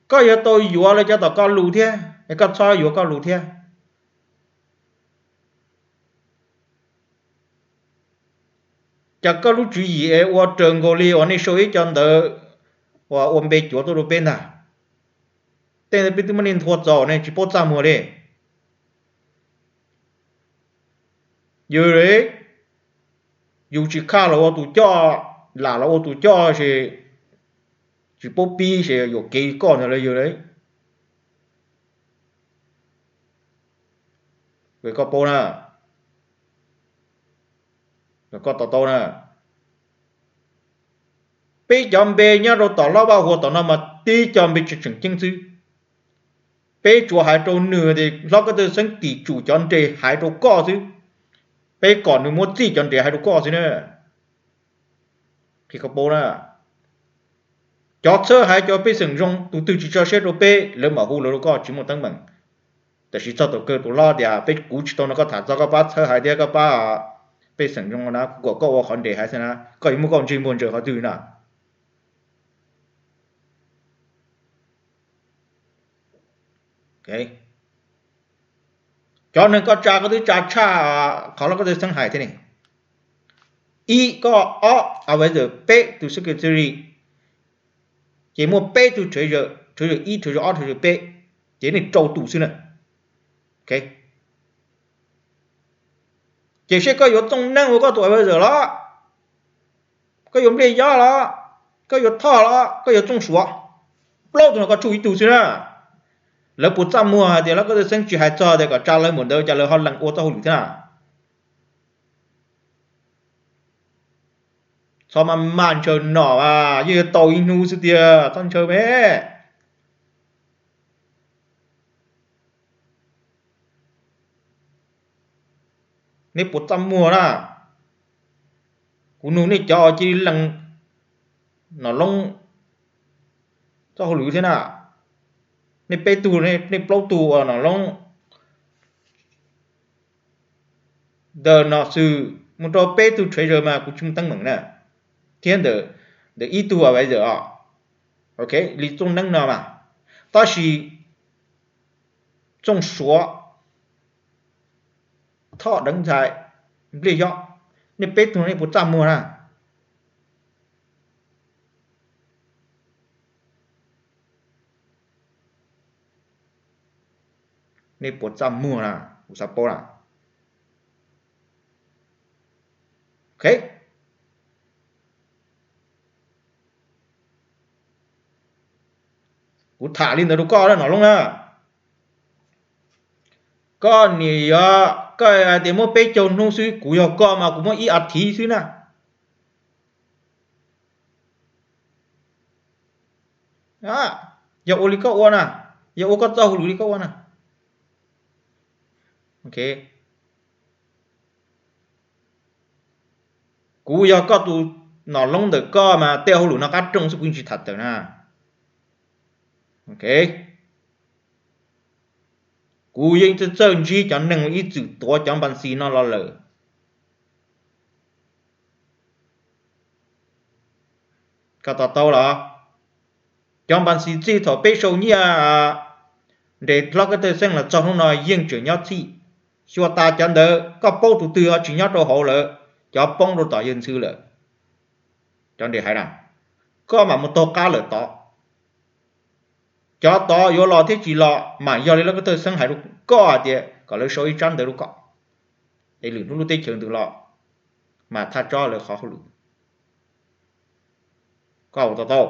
Koj yuav tau yuav lawv cov tom koj lus thiab, es koj txhob yuav koj lus thiab. Cas koj lub tswv yim es ua raws nkaus li uas nej sau ib co ntawv ua npe cuav tuaj rau peb ntag. Tej ntawd peb twb muab nej nthua txaus ne, tsis paub txaj muag li. Yus, yus tsis khaj los ua tus coj, lam los ua tus coj ces tsis paub pib ces yuam kev koj ntag lawm yus. Koj paub na, koj to taub na. Peb cov npe nyob rau tom Hlob Vaj Huas tom no mas tib co npe tseem ceeb xwb. Peb tsuas hais rau nws tias Hlob Koj Tawj Xeeb tim tsum cov nres hais rau koj xwb. Peb kom nws muab txij cov nres hais rau koj xwb na. Qhia koj paub na, cov txhawb hais cov pej xeem zoo tus twg tsis tso siab rau peb, lawv mam hu lawv rau koj tsis muaj teeb meem. Tab sis txog thaum kawg tus hlob tias peb kuv tsis tau nrog koj tham txog koj pab txhawb hais thiab koj pab pej xeem zoo na, kuv kom koj ua qhov nres hais xwb na, koj yuav muab koj ntsej muag ntsaws qhov twg na. Cov neeg koj tsa koj twb tsa tshaj qhov Hlob Koj Tawj Xeeb hais thiab ne. Ib koj, ob advisor, peb tus secretary, ces muaj peb tug treasurer, treasurer ib, treasurer ob, treasurer peb, ces nej rau tus xwb na. Ces seb koj yuav Txooj Neeb ua koj tus advisor los, koj yuav Npliaj Yob los, koj yuav Thoj los, koj yuav Txooj Suav, plaub tug no koj tshuj ib tug xwb na. Lawv puas txaj muag hais tias Hlob Koj Tawj Xeeb tsis hais txog tias kom tsa lawv mus ntawd cas lawv ho lees ua txoj hauj lwm thiab na. Txhob maj maj ntshaw nom as, yeej yuav tau ib hnub xwb tiag, txhob ntshaw me. Nej puas txaj muag na? Kuv nug nej cov cia li lees Nom Loob txoj hauj lwm thiab na. Nej peb tug, nej plaub tug uas Nom Loob ntawm nom xwm mus rau peb tug treasurer mas kuv tsis muaj teeb meem na, thiab ntawm ib tug advisor os. Ok, li Txooj Neeb no mas, tab sis Txooj Suav, Thoj Deev Ntxhais, Npliaj Yob, nej peb tug no nej puas txaj muag na? Nej puas txaj muag na? Kuv xav paub na. Ok, kuv tham li ntawd rau koj Nom Loob na. Koj niam yog koj hais tias muab peb caug hnub xwb, kuv yog koj mas kuv muab ib as thiv xwb na. Yog ua li koj ua na, yog ua koj txoj hauj lwm li koj ua na. Kuv yog koj tus Nom Loob ntawm koj mas tej hauj lwm no qab rooj xwb kuv yeej tsis tham tawm na. Kuv yeej txawj txawj ntsib cov neeg ib txwm tuav cov npas xis no los lawm. Koj to taub los? Cov npas xis txij thaum peb sau nyiaj nres hlob Kab Tawj Xeeb los txog hnub no yeej tseem nyob txhij. Xyuas tas cov ntawd koj paub tus twg ho tsis nyob rau hauv lawm, cov poob rau tom yawg ntxhw lawm. Cov nres hais na, koj mam mus taug qab lawm tod. Cov tod yuav los thiab tsis los mas yog li hlob Kab Tawj Xeeb hais rau koj hais tias kom lawv sau ib tsab ntawv rau koj, es lwm hnub lub teb chaws ntws los mas thaj tsob lawv qhov hauj lwm. Koj ua to taub.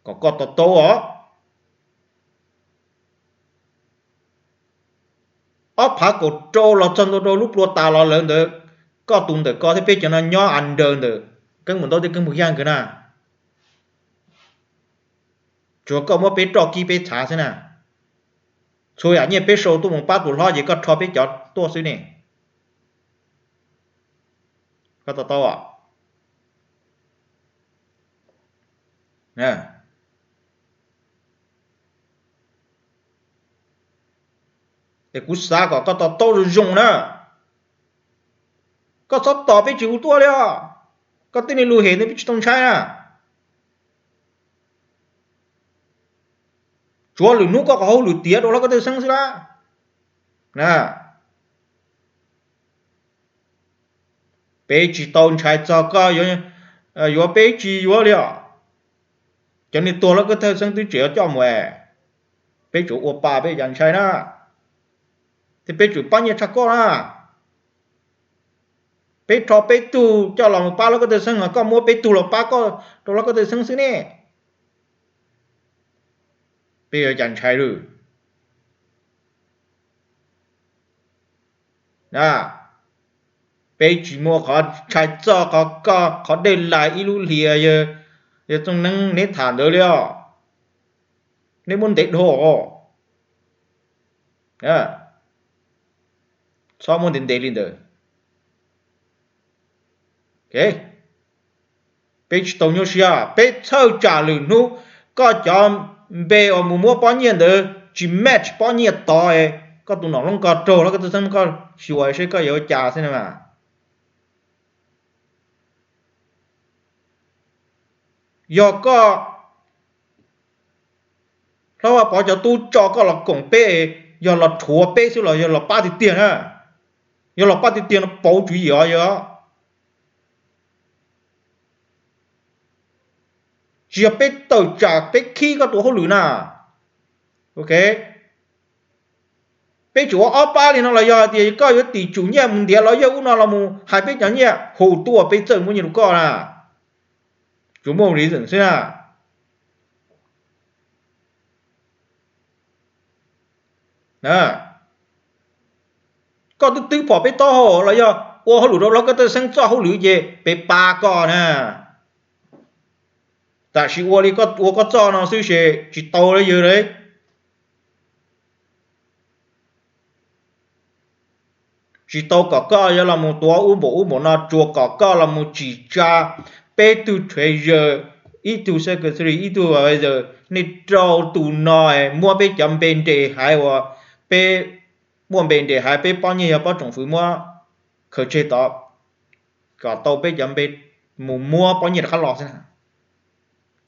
Kom koj to taub os. Ob phav kaum rau los txog ntua rau lub plua tas los lawm ntawd, koj tus ntawm ko thiab peb cov no nyob under ntawm Keeb Mus Ntaub thiab Keeb Mus Yaj nkawd na. Tsuas koj muab peb roj kib peb txhav xwb na. Txhua yam nyiaj peb sau tuaj mus pab tus hlob ces koj rho peb cov tuaj xwb ne. Koj to taub os. Es kuv xav kom koj to taub zoo zoo na. Koj txhob tos peb tsis hu tuaj li os. Koj tej niag lus hem ntawd peb tsis tau ntshai na. Tsuav lwm hnub koj qhov hauj lwm tiav rau hlob Kab Tawj Xeeb xwb lawm na. Peb tsis tau ntshai txog koj yuav peb tsis yuav li os. Cov niag tuag Lawv Koj Thawj Xeeb twb tseem yuav coj mus es, peb tsuas ua pa peb cas ntshai na. Thiab peb tseem pab nyiaj tshaj koj na. Peb rho peb tug coj los mus pab Lawv Koj Thawj Xeeb los koj muab peb tug los pab koj rau Lawv Koj Thawj Xeeb xwb ne. Peb yuav cas ntshai lawm. Peb tsis muaj qhov ntshai txog qhov koj qhov dej lais ib lub hlis yawg Txooj Neeb neb tham ntawd li os. Neb muab ntev dhau. Txhob muab ntev ntev li ntawd. Peb tsis tau nyuaj siab, peb txhawj tsam lwm hnub koj cov npe uas mus muab pob nyiaj ntawd tsis match pob nyiaj tod, koj tus nom loob ko raug Lawv Koj Thawj Xeeb muab koj xyuas seb koj yuav ua cas xwb na. Yog koj Hlob Vaj Pov cov tub tso koj los koom peb, yog los rhuav peb xwb los yog los pab tiag tiag na? Yog los pab tiag tiag no pauv tswv yim os yog. Tsis yog peb tawm tsam peb khib koj tus hauj lwm na. Peb tseem ua ob pab li no los yog hais tias koj yuav tim tsum nyiaj mus ntiav los yog ub no los mus hais peb cov nyiaj hu tuaj peb txawj muab nyiaj rau koj na. Tsuas muaj reason xwb na. Koj twb twb phom peb taub hau los yog ua hauj lwm rau Lawv Koj Thawj Xeeb txoj hauj lwm ces peb pab koj na. Tam sim ua li koj ua koj txoj no xwb ces tsis tau li yawg li. Tsis tau kom koj yuav los mus tuav ub npaum ub npaum no, tsuas kom koj los mus tsim tsa peb tug treasurer, ib tug secretary, ib tug advisor, nej rau tus no muab peb cov npe nres haiv uas peb muaj npe nres haiv peb pob nyiaj yog pob tsoom fwv muab khaws tseg tod, kom tau peb cov npe mus muab pob nyiaj rov qab los xwb na.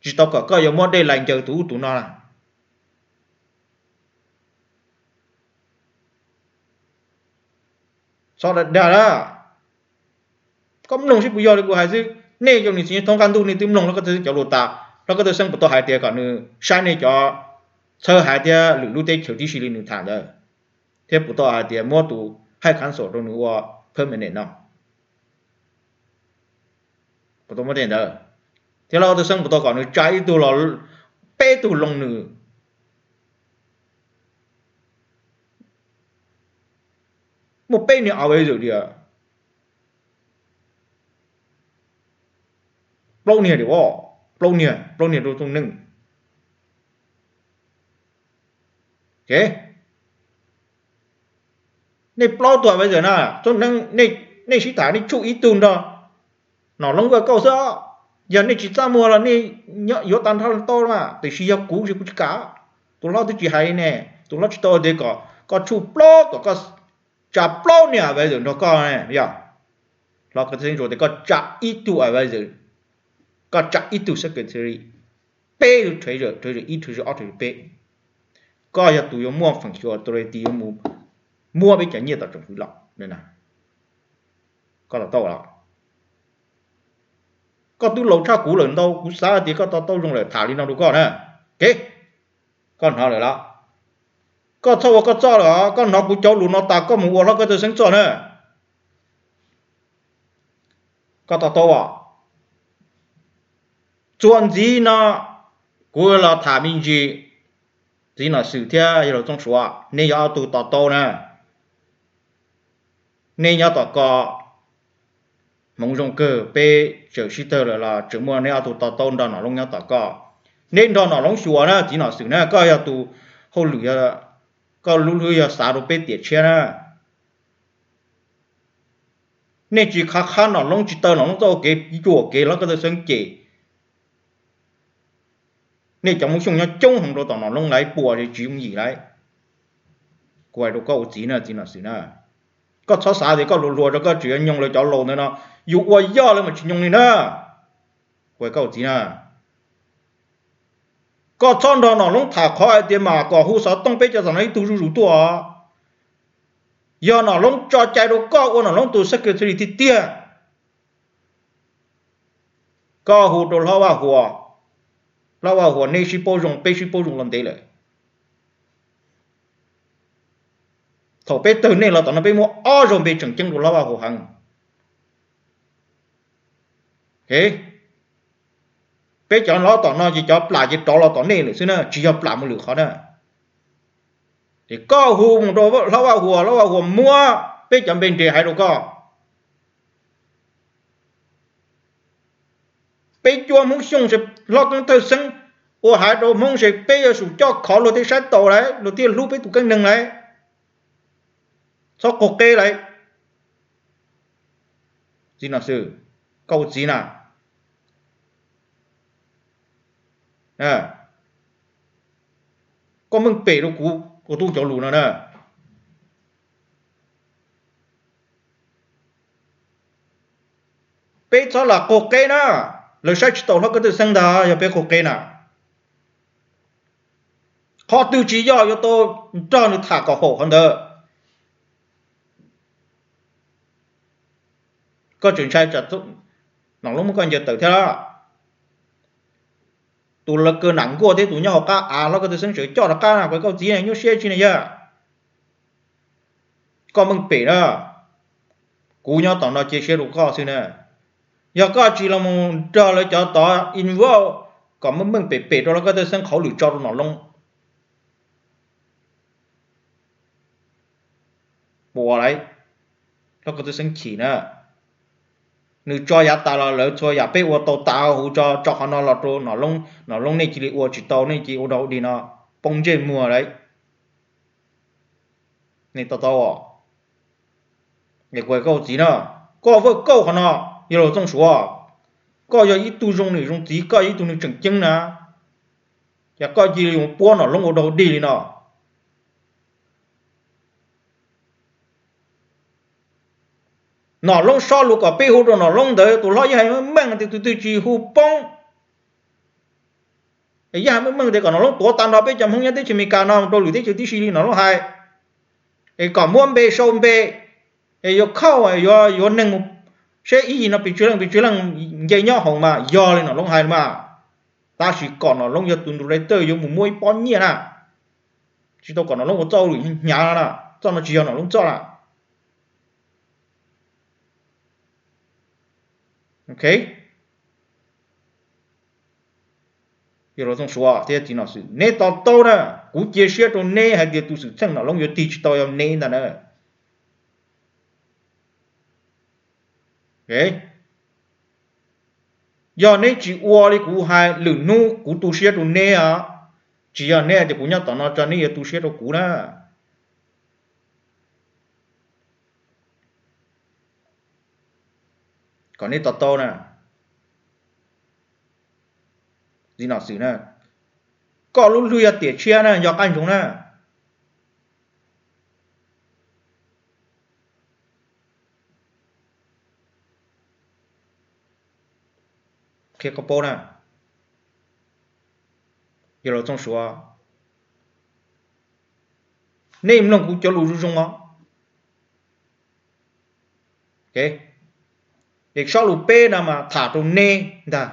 Tsis tau kom koj yuav muab dej lais ncaws tus ub tus no na. Txhob dag dag na. Koj mloog seb puas yog li kuv hais xwb. Nej cov niam txiv thoob qab ntuj nej twb mloog Lawv Koj Thawj Xeeb cov lus tas, Lawv Koj Thawj Xeeb puas tau hais tias kom nws saib nej cov txhawb hais thiab lwm lub teb chaws tib si li nws tham ntawd, thiab puas tau hais tias muab tus high council rau nws ua permanent no. Puas tau muab tej ntawd, thiab Lawv Koj Thawj Xeeb puas tau kom nws tsa ib tug los peb tug loo nws. Muaj peb niag advisor tias, plaub niag, plaub niag, plaub niag rau Txooj Neeb. Nej plaub tug advisor na, Txooj Neeb, nej sib tham nej tshuj ib tug nrog nom loob Vaj Kauj xwb. Yog nej tsis txaj muag los nej yuav tag nrho tau mas, tiam sis yog kuv ces kuv tsis kam. Tus hlob twb tsis hais ne, tus hlob tsis tau tias kom koj tshuj plaub, kom koj tsa plaub niag advisor nrog koj ne, yog. Hlob Koj Thawj Xeeb tsuas tias koj tsa ib tug advisor, koj tsa ib tug secretary, peb tug treasurer, treasurer ib, treasurer ob, treasurer peb. Koj yog tus yuav muaj feem xyuam authority yuav mus muab peb cov nyiaj tom tsoom fwv los. Koj to taub los? Koj twb laus tshaj kuv lawm ntau, kuv xav tias koj to taub zoo lawm, tham li no rau koj na. Kev, koj hnov lawm los? Koj txhob ua koj txoj lawm os, koj hnov kuv cov lus no tas koj mus ua Hlob Koj Thawj Xeeb txoj na. Koj to taub os? Txuas ntxiv no kuv los tham me ntsis, txiv nom xwm thiab yawg laus Txooj Suav, nej yog ob tug to taub na. Nej nyob tom ko, hmoov zoo kawg, peb tseem sib tawg lawm los tseem muaj neb ob tug to taub nrog nom loob nyob tom ko. Neb nrog nom loob xyuas na, txiv nom xwm na, koj yog tus hauj lwm, koj lub hlwb yog xav rau peb tiam tshiab na. Nej tsis khav khab nom loob, tsis taw nom loob txoj kev yuam kev Hlob Koj Thawj Xeeb cem. Nej cov Hmoob Xyooj nyob coob heev rau tom nom loob lawm, puas tsis yooj yim lawm. Kuv hais rau koj ua txiv na, txiv nom xwm na, koj txhob xav tias koj hluas hluas rau koj tseem yuav nyoo lawv cov laus ntawd no, yus ua yog lawv mas tsis nyoo li na. Kuv hais koj ua txiv na, koj txhob nrog nom loob tham qhov hais tias mas kom hu xov tooj peb cov xom no ib tug zuj zus tuaj. Yog nom loob tso cai rau koj ua nom loob tus secretary tiag tiag, Koj hu rau Hlob Vaj Huas, Hlob Vaj Huas nej sib paub zoo, peb sib paub zoo los ntev lawm. Thaum peb tawg nej los tom no peb muab ob zaug npe tseem ceeb rau Hlob Vaj Huas heev. Peb cov los tom no ces cov plam ces rov los tom nej lawm xwb na, tsis yog plam mus lwm qhov na. Ces koj hu mus rau Hlob Vaj Huas, Hlob Vaj Huas muab peb cov npe nres hais rau koj. Peb cuab Hmoob Xyooj, Hlob Keeb Thawj Xeeb ua hais rau Hmoob ces peb yuav tsum coj khov luag thiaj saib taus lawm, luag thiaj hlub peb tus keeb neeg lawm. Txhob qaug qeb lawm. Txiv Nom Xwm, koj ua txiv na, koj meej pem rau kuv ua tub cov lus no na. Peb txhob lam qaug qeb na. Lawv saib tsis taus Hlob Keeb Thawj Xeeb ntag yog peb qaug qeb na. Qhov twg tsis yog yuav tau nrog nws tham kom haum qhov ntawd. Koj tseem ntshai tsam Nom Loob muab koj ncaws tawm thiab lawm. Tus lawv kaw nam nkuaj thiab tus nyob hauv qab av Hlob Keeb Thawj Xeeb tseem coj rov qab na, kuv koj txiv nyuaj siab tsi na yog. Koj meej pem na, kuv nyob tom no cia siab rau koj xwb na. Yog koj tsis los mus nrog lawv cov tod involve kom meej meej pem pem rau Hlob Keeb Thawj Xeeb qhauv lwm tso rau Nom Loob. Puas lawm, Hlob Keeb Thawj Xeeb chim na. Nws tso yav tas los lawv txhua yam peb ua tau tas huv tso, tso qhov no los rau Nom Loob, Nom Loob nej cia li ua tsis tau, nej cia li ua rau ua dig no, poob ntsej muag lawm. Nej to taub, es kuv hais koj txiv na, koj vawj kauj qhov no, yog Laus Txooj Suav, koj yog ib tug zoo niam zoo txiv, koj yog ib tug neeg tseem ceeb na, yog koj cia li mus puab Nom Loob ua rau dig li no. Nom Loob sob lus kom peb hu rau Nom Loob ntawd, tus hlob yeej hais meej meej tias tus twg tsis hu poob, yeej hais meej meej tias kom Nom Loob tuav tag nrho peb cov Hmoob nyob teb chaws Amelikas no mus rau lwm teb chaws tib si li Nom Loob hais, es kom muab npe sau npe, es yuav khauj yuav, yuav neeg mus seb ib yig no pes tsawg leej pes tsawg leej nce nyob hoom mas yog li Nom Loob hais mas, tab sis kom Nom Loob yog tus director yuav mus muab ib pob nyiaj na, tsis tau kom Nom Loob ua txoj lwm hnyav no na, txoj no tsis yog Nom Loob txoj na. Ok, Yog Laus Txooj Suav thiab txiv Nom Xwm, neb to taub na, kuv cia siab rau neb hais tias tus xwm txheej Nom Loob yuav tig tsis tau yog neb ntag na. Yog neb tsis ua li kuv hais, lwm hnub kuv tu siab rau neb os. Tsis yog neb hais tias kuv nyob tom no tso neb yuav tu siab rau kuv na. Kom neb to taub na. Txiv Nom Xwm na, koj lub hlwb yog tiam tshiab na, nco qab ntsoov na. Qhia koj paub na, Yog Laus Txooj Suav, nej mloog kuv cov lus zoo zoo os. Es sob lus peb no mas tham rau neb ntag,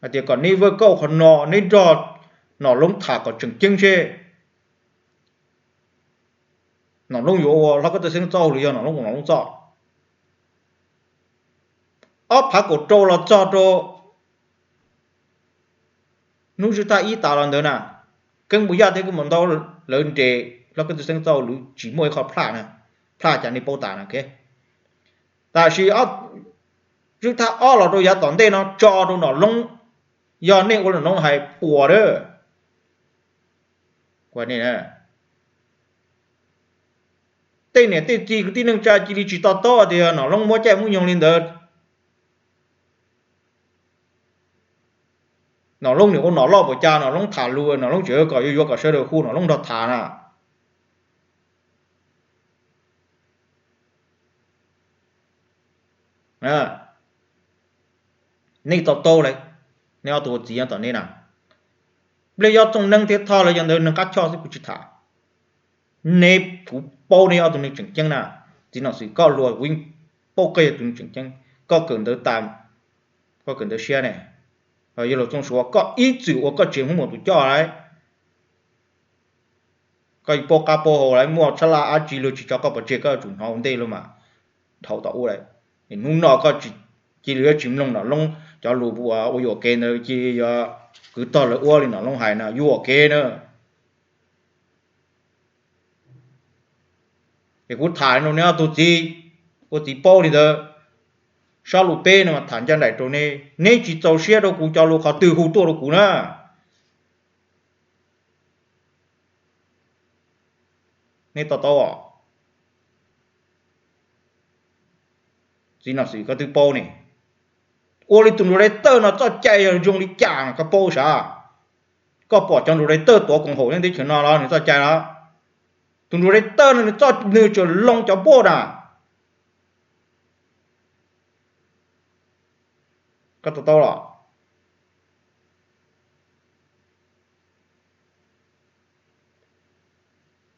hais tias kom neb vawj kauj qhov no, neb nrog Nom Loob tham kom tseem ceeb seb Nom Loob yuav ua Hlob Koj Txawj Xeeb txoj hauj lwm yog Nom Loob ua Nom Loob txoj. Ob phav kaum rau los txog rau hnub zwj thaj ib tas los ntawd na, Keeb Npus Yaj thiab Keeb Npus Ntau lawv nres Hlob Koj Txawj Xeeb txoj hauj lwm tsis muaj ib qho plaj na, plaj cas nej paub tas na. Tab sis zwj thaj ob los rau yav tom ntej no tso rau Nom Loob, yog nej ua Nom Loob hais puas dab. Tej niam tej txiv kwv tij neej tsa cia li tsis to taub tias Nom Loob muab caij muab nyoog li ntawd. Nom Loob nim ua nom loj npaum cas Nom Loob tham lus, Nom Loob tseem kom yuav yuav kom sawv daws hu Nom Loob nrog tham na. Nej to taub lawm, nej ob tug ua txiv nyob tom nej na. Nplej Yob Txooj Neeb thiab Thoj lawv yog ntawd neeg qab choj xwb kuv tsis tham. Neb, kuv paub neb yog ob tug neeg tseem ceeb na. Txiv Nom Xwm koj luag kuv yeej paub koj yog tus neeg tseem ceeb, koj kawm ntawv tas Koj kawm ntawv siab ne, yawg laus Txooj Suav, koj ib txwm ua koj tsev Hmoob Muas tus coj lawm. Koj paub qab paub hau lawm, muaj txhab laj dab tsi luag tsis tso koj pov tseg, koj yuav tsum hnov ua ntej los mas dhau tom ub lawm. Hnub no koj cia li yuav tsis mloog Nom Loob cov lus ua yuam kev ntawd, cia li yuav kwv tog lawv ua li Nom Loob hais no yuam kev na. Es kuv tham rau neb ob tug txiv, ua txiv paub li ntawd, sab lus peb no mas tham ncaj nraim rau neb, neb tsis txaus siab rau kuv cov lus qhov twg hu tuaj rau kuv na. Neb to taub os. Txiv Nom Xwm, koj twb paub ne, ua li tus nraug dai tawj no txoj cai yog zoo li cas koj paub sav? Koj pom cov nraug dai tawj tuav koom haum nyob teb chaws no los nws txoj cai los? Tus nraug dai tawj no nws txoj, nws tseem loo cov npauj na. Koj to taub los?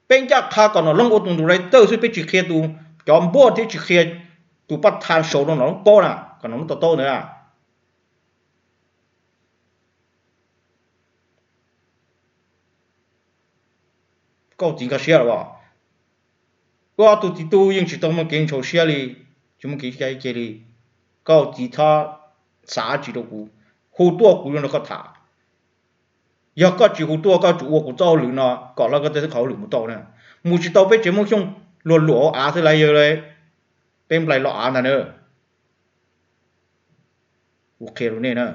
Peb ncaj qha kom Nom Loob ua tus nraug dai tawj xwb, peb tsis qhia tus cov npauj thiab tsis qhia tus paj tha sau rau Nom Loob paub na, kom Nom Loob to taub ntawd. Koj txiv nkag siab los? Koj tus txiv tub yeej tsis tau muaj kev ntshau siab li, tsis muaj kev cai ce li. Koj txiv txhob xav dab tsi rau kuv, hu tuaj kuv yuav nrog koj tham. Yog koj tsis hu tuaj, koj tsum ua kuv txoj hauj lwm no kom hlob Kab Teb Xeeb qhov hauj lwm mus tau na. Mus tsis tau peb tsev Hmoob Xyooj luag luam hauv av xwb las yawg las, peb nplaig los av ntag na. Kuv qhia rau nej na.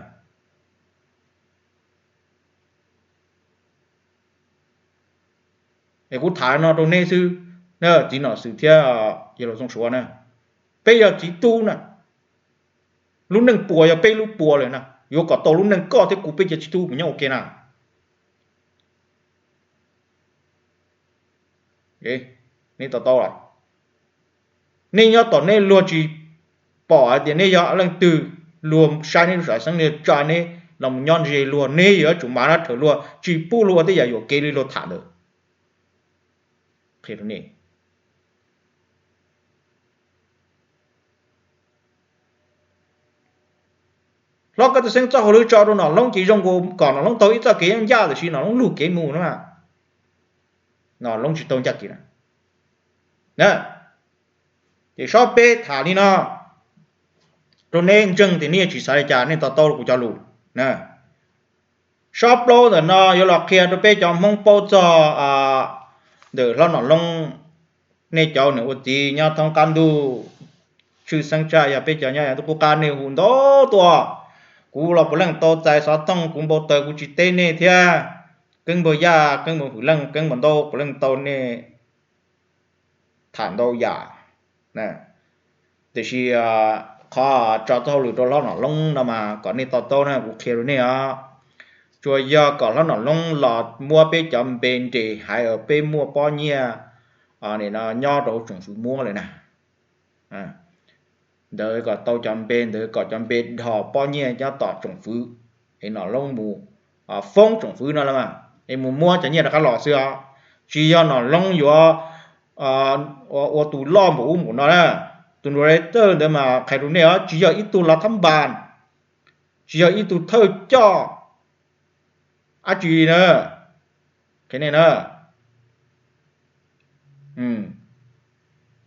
Es kuv tham no rau neb xwb, txiv Nom Xwm thiab yawg laus Txooj Suav na, peb yog txiv tub na, lub neej puas yog peb lub puas lawm na, yuav kom tau lub neej koj thiab kuv peb cov txiv tub mus nyob ua ke na. Nej to taub los? Nej nyob tom nej luag tsis pom hais tias nej yog leej twg, luag saib nej lub sam xeeb, luag tsa nej los mus nyob ze luag, nej yuav tsum mam rab rhawv luag, tsis pub luag ua tej yam yuam kev li luag tham ntawd. Qhia rau nej. Hlob Kab Teb Xeeb txoj hauj lwm tso rau Nom Loob ces zoo nkaus kom Nom Loob taug ib txoj kev yooj yaj, tiam sis Nom Loob lug kev mus na, Nom Loob tsis taug ncaj kev na. Ces sob peb tham li no rau neb ntseeg tias nej tsis xav li cas, nej to taub kuv cov lus na. Sob plaub ntawm no yuav los qhia rau peb cov Hmoob paub txog ntawm hlob Nom Loob. Nej cov nws ua txiv nyob thoob qab ntuj, tshwj xeeb tshaj yog peb cov nyob yav ntuj qub qab, nej hu ntau tuaj. Kuv los puav leej tau txais xov tooj, kuv npau taws kuv tsis teb nej thiab. Keeb npau yaj, keeb npau hwm leej, keeb npau ntaub, puav leej tau nej tham ntau yam. Tiam sis qhov tso txoj hauj lwm rau hlob Nom Loob no mas kom nej to taub na, kuv qhia rau nej os. Tsuas yog kom hlob Nom Loob los muab peb cov npe nres haiv uas peb muaj pob nyiaj nyob rau hauv tsoom fwv muab lawm na. Ntawd kom tau cov npe ntawd, kom cov npe dhos pob nyiaj nyob tom tsoom fwv, es Nom Loob mus foob tsoom fwv no los mas, es mus muab cov nyiaj rov qab los xwb os. Tsis yog Nom Loob yuav ua tus loj npaum ub npaum no na. Tus nraug dai tawj ntawd mas qhia rau nej os, tsis yog ib tug lav thab npas, tsis yog ib tug thawj coj dab tsi na. Qhia nej na,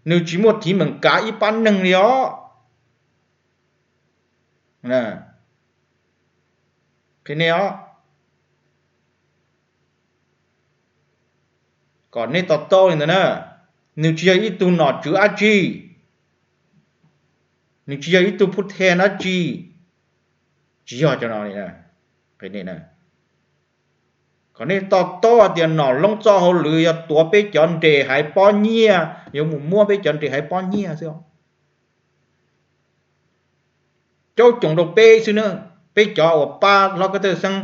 nws tsis muaj thiv meem kav ib pab neeg li os. Qhia nej os, kom nej to taub li ntawd na. Nws tsis yog ib tug nom tswv dab tsi, nws tsis yog ib tug phuj then dab tsi, tsis yog cov no li. Kom nej to taub hais tias Nom Loob txoj hauj lwm yog tuav peb cov nres haiv pob nyiaj, yuav mus muab peb cov nres haiv pob nyiaj xwb. Caub coom rau peb xwb na, peb cov uas pab hlob Kab Teb Xeeb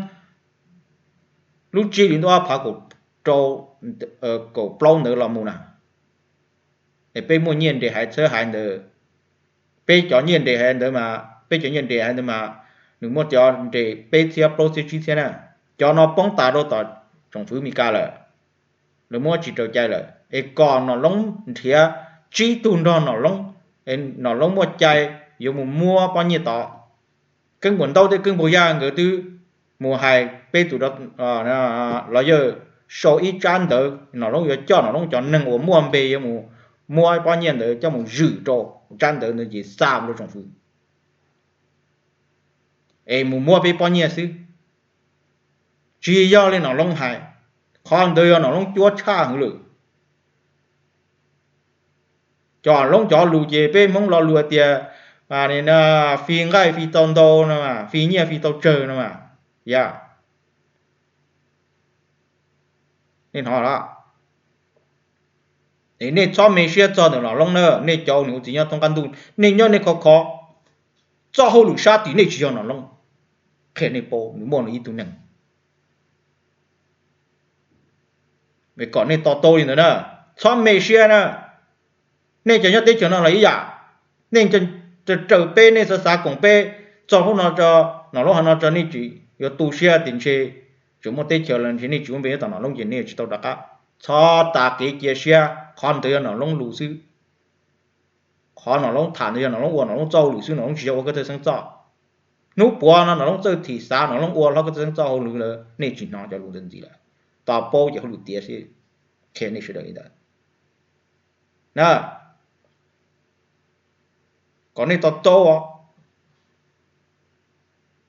lub tsib hlis ntuj ob phav kaum plaub ntawd los mus na, es peb muaj nyiaj nres haiv txhawb haiv ntawd. Peb cov nyiaj nres haiv ntawd mas, peb cov nyiaj nres haiv ntawd mas, nws muaj cov nres peb txhiab plaub txhiab tsib txhiab na. Cov no poob tas rau tom tsoom fwv Mes Kas lawm, lawv muab tsis raws cai lawm, es kom Nom Loob nrhiav tsib tug nrog Nom Loob, Nom Loob muaj cai yuav mus muab pob nyiaj tod. Keeb Puas Ntaub thiab Keeb Puas Yaj nkawd twb mus hais peb tus lawyer sau ib tsab ntawv, Nom Loob yuav coj Nom Loob cov neeg uas muaj npe yuav mus muab pob nyiaj ntawd coj mus zwm rau tsab ntawv ntawd ces xa mus rau tsoom fwv es mus muab peb pob nyiaj xwb. Tsis yog li Nom Loob hais, qhov ntawd yog Nom Loob cuab tshaj hwv lawm. Cov Loob cov lus ces peb Hmoob lo lus tias fi nqaij fi tau ntau no, fi nyiaj fi tau tsawg no mas, yog nej hnov los? Es nej txhob me siab txog ntawm Nom Loob na, nej cov niam ua txiv nyob thoob qab ntuj, nej nyob nej khov kho, txoj hauj lwm sab tim nej tsis yog Nom Loob, qhia nej paub nws muaj nws ib tug neeg. Es kom nej to taub li ntawd na, txhob me siab na. Nej cov nyob teb chaws no los ib yam, nej raws peb, nej xav xav koom peb, txog hnub no tso, Nom Loob hais no tso nej tsis yuav tu siab tias ntshe tseem muaj teb chaws los ntshe nej tsis muaj npe tom Nom Loob ces nej tsis tau rov qab. Txhob tas kev cia siab, qhov ntawd yog Nom Loob lus xwb. Qhov Nom Loob tham ntawd yog Nom Loob ua Nom Loob txoj hauj lwm xwb, Nom Loob tsis yog ua Koj Thawj Xeeb txoj. Hnub puav no Nom Loob txawj thim xav, Nom Loob ua hlob Koj Thawj Xeeb txoj hauj lwm lawm, nej tsis hnov cov lus ntawd ntxiv lawm. Tos paub ces hauj lwm tiav xwb, qhia nej sawv daws li ntawd na. Kom nej to taub,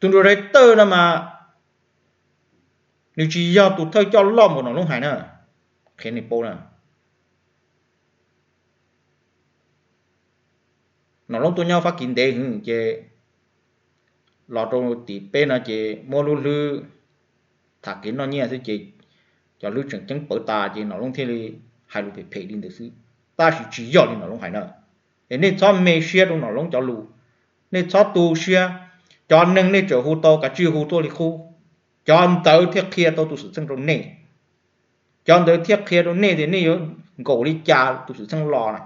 tus nruas dai tawj no mas nws tsis yog tus thawj coj loj npaum Nom Loob hais na, qhia nej paub na. Nom Loob tuaj nyob Fab Kis ntev heev ces los rau tim peb no ces muab lub hlwb tham kev noj nyiaj xwb ces cov hlwb tseem ceeb pawv tas ces Nom Loob thiaj li hais lus phem phem li ntawd xwb, tab sis tsis yog li Nom Loob hais na. Es nej txhob me siab rau Nom Loob cov lus, nej txhob tu siab. Cov neeg nej tseem hu tau kav tsij hu tuaj li qub, cov ntawd thiaj qhia tau tus xwm txheej rau nej. Cov ntawd thiaj qhia rau nej tias nej yuav nkaum li cas tus xwm txheej los na.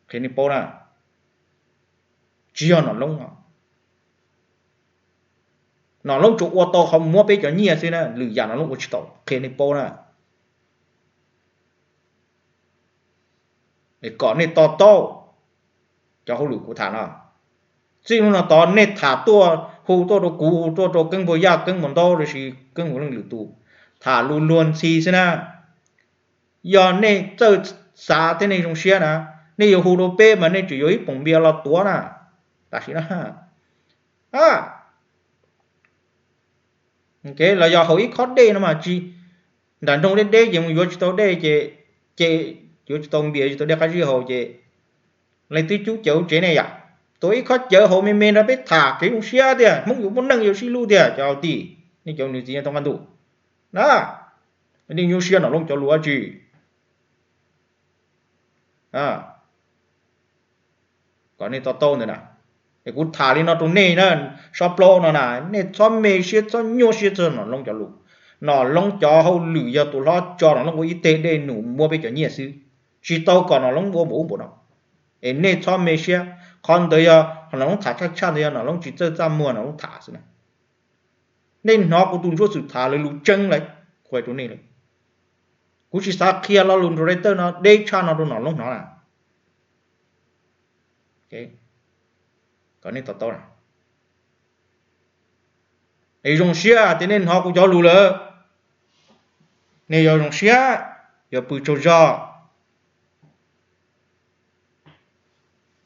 Qhia nej paub na, tsis yog Nom Loob. Nom Loob tsuas ua tau qhov muab peb cov nyiaj xwb na, lwm yam Nom Loob ua tsis tau, qhia nej paub na. Es kom nej to taub cov hauj lwm kuv tham no. Txij hnub no tod nej tham tuaj hu tuaj rau kuv, hu tuaj rau Keeb Puas Yaj, Keeb Puas Ntaub los sis Keeb Puas Leej lwm tus, tham lus luag ntxhi xwb na. Yog nej txawj xav thiab nej zoo siab na, nej yuav hu rau peb mas nej tseem yuav ib poom npias los tuav na. Tam sim no los yog haus ib khob dej no mas tsis, nram nroog deb deb ces mus yuav tsis tau dej ces, ces yuav tsis tau npias, tsis tau dej qab zib haus ces leej twb cub cawv tsev nej yom. Tuav ib khob cawv haus me me nrog peb tham kev zoo siab tiag, Hmoob yuav muaj neej yuav sib hlub tiag cov kwv tij, nej cov niam txiv nyob thoob qab ntuj na. Nej nyuaj siab Nom Loob cov lus dab tsi? Kom nej to taub ntawd na. Es kuv tham li no rau nej na, sab plaub no na, nej txhob me siab txhob nyuaj siab txog Nom Loob cov lus. Nom Loob cov hauj lwm yog tus hlob tso Nom Loob ua ib teg dej num muab peb cov nyiaj xwb, tsis tau kom Nom Loob ua npaum ub npaum no. Es nej txhob me siab, qhov ntawd yog Nom Loob tham tshaj tshaj ntawd yog Nom Loob tsis txawj txaj muag Nom Loob tham xwb na. Nej hnov kuv tus ntsuab xwm tham lawv lus tseeb lawm, qhuas rau nej lawm. Kuv tsis xav qhia lo lus nrog Reuters no deb tshaj no rau Nom Loob hnov na. Kom nej to taub na. Es zoo siab tias nej hnov kuv cov lus lawm, nej yuav zoo siab, yuav pw tsaug zog.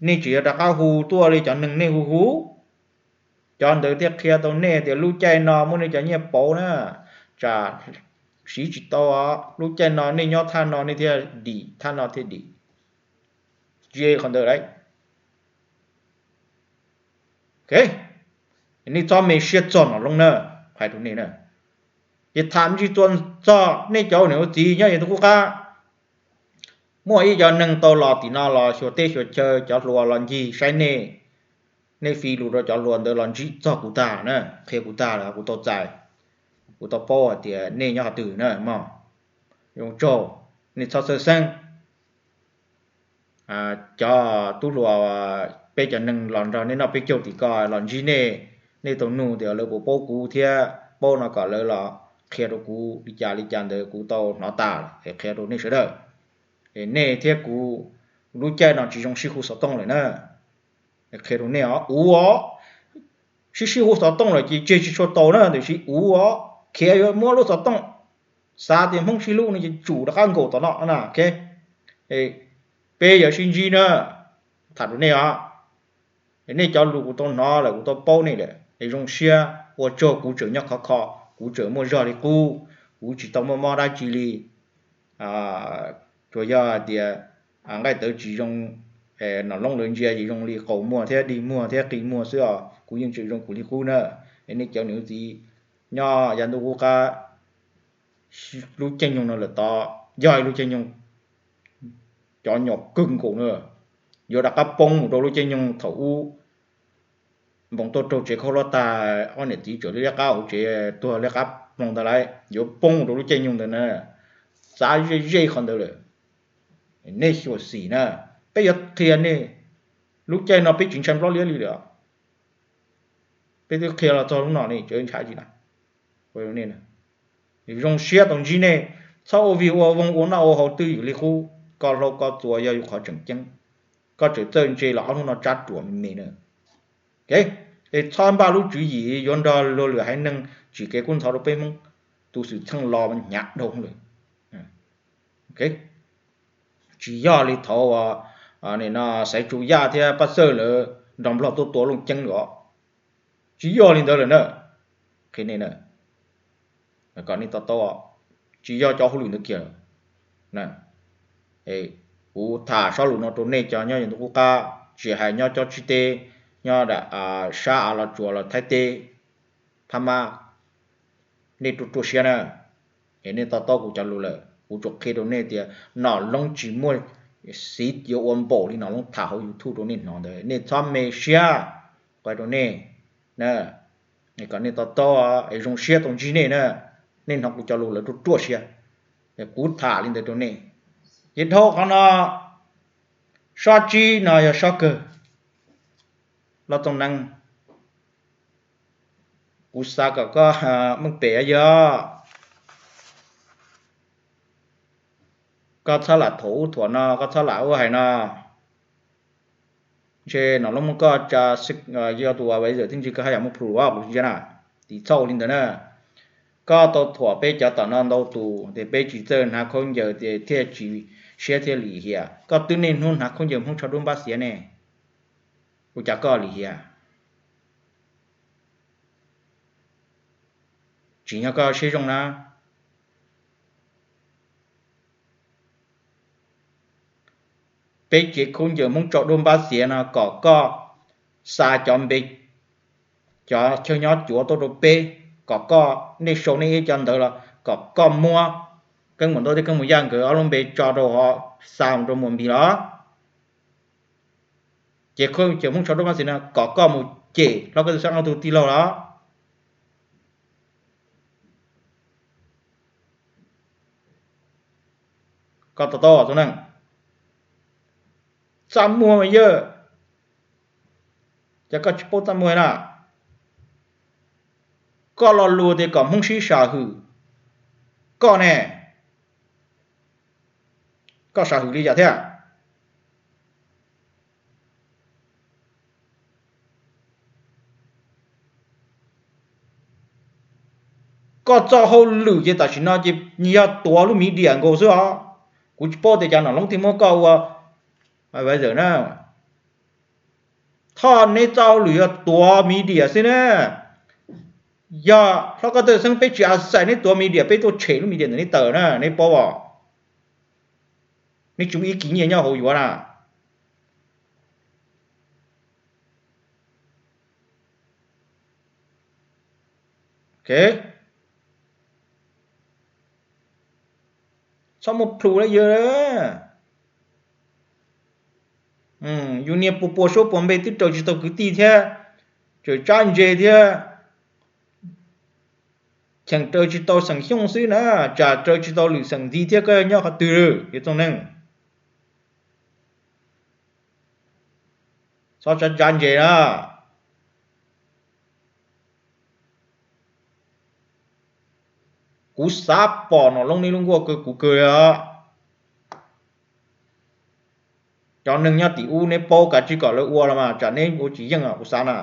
Nej tseem yuav rov qab hu tuaj li cov neeg nej hu hu, cov ntawd thiaj qhia tau nej tias lub caij no muab nej cov nyiaj pauv na, tsam siv tsis tau os. Lub caij no nej nyob thaj no nej thiaj dim, thaj no thiaj dim. Tsis qhov ntawd lawm. Nej txhob me siab txog Nom Loob na, hais rau nej na. Ces tham me ntsis txog nej cov niam ua txiv nyob ib tug qub qab. Muaj ib cov neeg tau los tim no los xyuas teb xyuas chaw, cov hluas los ncig saib nej, nej fi lus rau cov hluas ntawd los ntsib txog kuv tag na, qhia kuv tag lawm kuv tau txais, kuv tau paub hais tias nej nyob qhov twg na mog. Zoo tsaug, nej txhob txhawj xeeb. Cov tub hluas, peb cov neeg los nrog nej noj peb caug tim ko los ntsib nej, nej tau nug tias lawv puas paub kuv thiab paub no kom lawv los qhia rau kuv li cas li cas ntawd kuv tau hnov tas es qhia rau nej sawv daws. Es nej thiab kuv lub caij no tsis zoo sib hu xov tooj lawm na. Qhia rau nej os, ua os, sib sib hu xov tooj lawm ces tseg tsis tshua tau na, tiam sis kuv khiav yuav muab lub xov tooj xav tias Hmoob sib hlub no ces tsum rov qab nkaum tom no na. Peb yuav sib ntsib na, tham rau nej os. Nej cov lus kuv tau hnov lawm, kuv tau paub nej lawm es zoo siab ua tsaug, kuv tseem nyob khov kho, kuv tseem muaj zog li qub, kuv tsis tau muaj mob dab tsi li. Tsuas yog hais tias nqaij tawv tsis zoo, nom loob lawv ntsia ces zoo li qaus muag thiab dig muag thiab qi muag xwb os, kuv yeej tseem zoo kuv li qub na. Es nej cov niam txiv nyob yav ntuj qub qab, lub caij nyoog no lawm tod yog ib lub caij nyoog cov nyom kawg nkaus na, yuav rov qab poob mus rau lub caij nyoog thaum ub npoo tuaj raug tsev khaub hlab tag, ob niam txiv tseem liab qab hauv tsev tuag liab qab mloog ntag lauj, yuav poob mus rau lub caij nyoog ntawd na. Xav ze ze qhov ntawd lawm, nej xyuam xim na, peb yuav qhia nej, lub caij no peb tsis ntshai nplob liab li lawm. Peb twb qhia los txog lub no ne, tsis ntshai tsis na. Zoo siab tau ntsib nej, txhob ua vig ua voog ua noj ua haus twj ywm li qub, koj hlau koj txuas yog yus qhov tseem ceeb, koj tseem txawj ntse los ob hnub no tsab ruam me me na. Es txhob npaj lub tswv yim yuav nrog luag lwm haiv neeg tsim kev kub ntxhov rau peb Hmoob, tus xwm txheej los hnyav dhau lawm. Tsis yog li thaum uas Xaiv Tsu Yaj thiab Paj Xawj lawv nrog Nplog tuaj tua Looj Ceeb os, tsis yog li ntawd lawm na. Qhia nej na, kom nej to taub, tsis yog cov hauj lwm ntawd kiag. Kuv tham sob lus no rau nej cov nyob yav ntuj qub qab, tsis hais nyob cob tsib teb, nyob sab Av Los Tsuas los Thaib teb, phab mab, nej ruaj ruaj siab na. Es nej to taub kuv cov lus lawm, kuv tsuas qhia rau nej tias Nom Loob tsis muaj xiv yuav ua npaum li Nom Loob tham hauv YouTube rau nej hnov ntawd, nej txhob me siab, qhia rau nej na. Kom nej to taub es zoo siab tau ntsib nej na. Nej hnov kuv cov lus lawm ruaj ruaj siab, kuv tham li ntawd rau nej. Ces dhau qhov no, sob tsib no yog sob kawg, Loj Txooj Neeb. Kuv xav kom koj meej pem yog, koj txhob lam thuam ub thuam no, koj txhob lam ub hais no. Ntshe Nom Loob muab koj tsa xwb, yog tus uas Vaiv Zawm thiab ntshe koj haj yam muaj plhus os, kuv ntsia na. Tim txhob ua li ntawd na. Koj tau thuam peb cov tom no ntau tus tias peb tsis txawj hnav khaub ncaws tias thiaj tsis siab thiaj lim hiam. Koj twb niaj hnub hnav khaub ncaws Hmoob tsho dub npab xiav ne, ua cas koj lim hiam? Tsim nyog koj siab zoo na. Peb cev khaub ncaws Hmoob tsho dub npab xiav no kom koj xa cov npe, cov chaw nyob cuav tuaj rau peb, kom koj, nej sau nej ib cov ntawv los kom koj muab Keeb Muas Ntaub thiab Keeb Muas Yaj nkawd ob lub npe tso rau hov, xa mus rau Muas Npis los. Ces khaub ncaws Hmoob tsho dub npab xiav no kom koj mus cem hlob Kab Tw Xeeb ob tug tij laug los. Koj to taub os Txooj Neej. Txaj muag mas yawg, cas koj tsis paub txaj muag na? Koj lo lus tias kom Hmoob sib sam hwm, koj ne, koj sam hwm li cas thiab? Koj txoj hauj lwm ces tam sim no ces yog tuav lub media nkaus xwb os. Kuv tsis paub tias cas Nom Loob thiaj muab koj ua advisor na. Thoj neb txoj hauj lwm yog tuav media xwb na. Yog hlob Kab Tw Xeeb peb tsis a xais neb tuav media, peb tuaj tshem lub media ntawm neb tawm na, neb paub os. Neb tsis muaj ib kis nyiaj nyob hauv yuav na. Txhob muaj plhus la yawg. Yus niag puas puas suab puas npe twb raws tsis tau kwv tij thiab, tseem tsab ntse thiab. Cheem raws tsis tau xeem Xyooj xwb na, tsam raws tsis tau lwm xeem ntxiv thiab, koj nyob qhov twg yawg Txooj Neej? Txhob tsab tsab ntse na. Kuv xav pom Nom Loob neb lub nkuaj kawg kuv kawg li os. Cov neeg nyob tim ub neb paub, kav tsij kom lawv ua los mas tsam neb ua tsis yeej os, kuv xav na.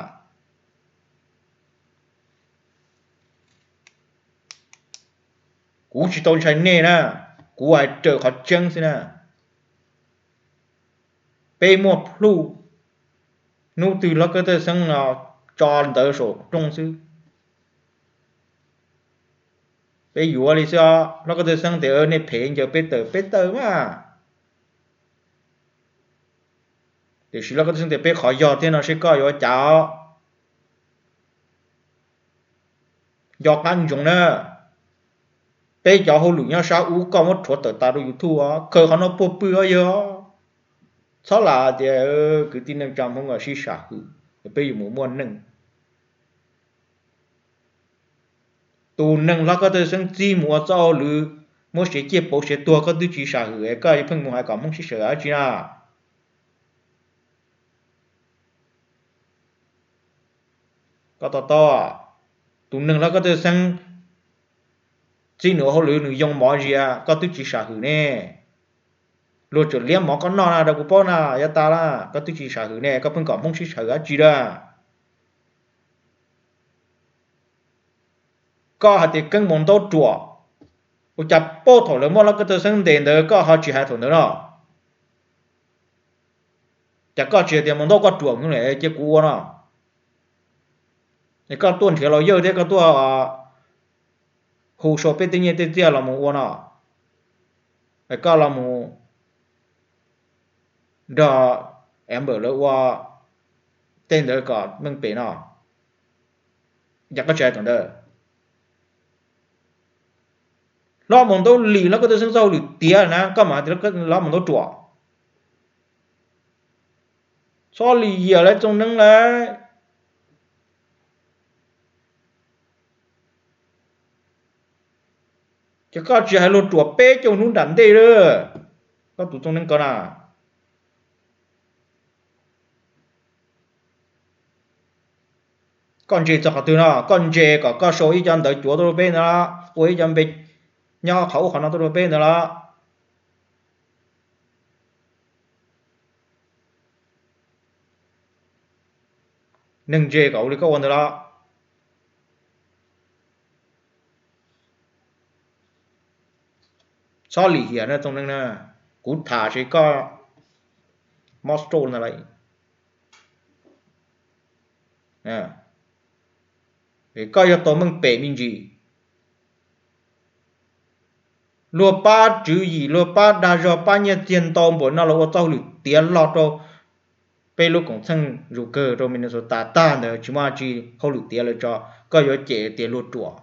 Kuv tsis tau ntshai nej na, kuv hais raws qhov tseeb xwb na. Peb muaj plhu, hnub twg Laj Kab Tawj Xeeb no tso ntawv saum rooj xwb, peb yuav li xwb os. Laj Kab Tawj Xeeb tias nej phem ncaws peb tawm, peb tawm mas. Tiam sis Laj Kab Tawj Xeeb tias peb qhov yog thiab no seb koj yuav ua cas os. Nco qab ntsoov na, peb cov hauj lwm nyob sab ub koj muab rhuav tawm tas rau YouTube os, khaws qhov no puag pw os yog. Txhob lam tias kwv tij neej tsa Hmoob sib sam hwm, peb yuav mus muaj neej. Tus neeg Laj Kab Tawj Xeeb txib mus ua txoj hauj lwm, muab siav ciaj pauv siav tuag koj twb tsis sam hwm es koj pheej mus hais kom Hmoob sib sam hwm dab tsi na? Koj to taub, tus neeg Laj Kab Tawj Xeeb txib nws ua hauj lwm nws yoo mov zias koj twb tsis sam hwm ne. Luag tseem liab mov koj noj na rau kuv paub na, yav tas na koj twb tsis sam hwm ne, koj pheej kom Hmoob sib sam hwm dab tsi lawm. Koj hais tias Keeb Maus Ntaub ruam, ua cas paub thaum lawv muab Laj Kab Tawj Xeeb ntes ntawd koj ho tsis hais thaum ntawd no? Cas koj tsis hais tias Maus Ntaub koj ruam heev lawm cia kuv ua no? Es koj tuaj nrhiav los yawg thiab koj tuaj hu sau peb tej nyiaj tej txiaj los mus ua no, es koj los mus nrog Amber lawv ua tej ntawd kom meej pem no, cas koj tsis hais thaum ntawd? Hlob Maus Ntaub lim Laj Kab Tawj Xeeb txoj hauj lwm tiav na koj mam hais tias Hlob Maus Ntaub ruam. Txhob lim hiam lawv Txooj Neeb lawm. Ces koj tsis hais luag ruam peb caug hnub nram ntej lawm, koj tus Txooj Neeb ko na. Koj ntse txog qhov twg no? Koj ntse kom koj sau ib co ntawv cuav tuaj rau peb ntawd los, ua ib co npe nyob qhov ub qhov no tuaj rau peb ntawd los? Neeg ntse kom ua li koj ua ntawd los? Txhob lim hiam na Txooj Neeb na, kuv tham seb koj mob stroke ntag lauj. Koj yog tau meej pem me ntsis. Luag pab tswv yim, luag pab dag zog, pab nyiaj txiag ntau npaum no los ua txoj hauj lwm tiav log rau peb lub koom txheej zus kawg rau Minnesota tag ntawd tsis muaj dab tsi hauj lwm tiav lawm tso, koj yuav cem tias luag ruam.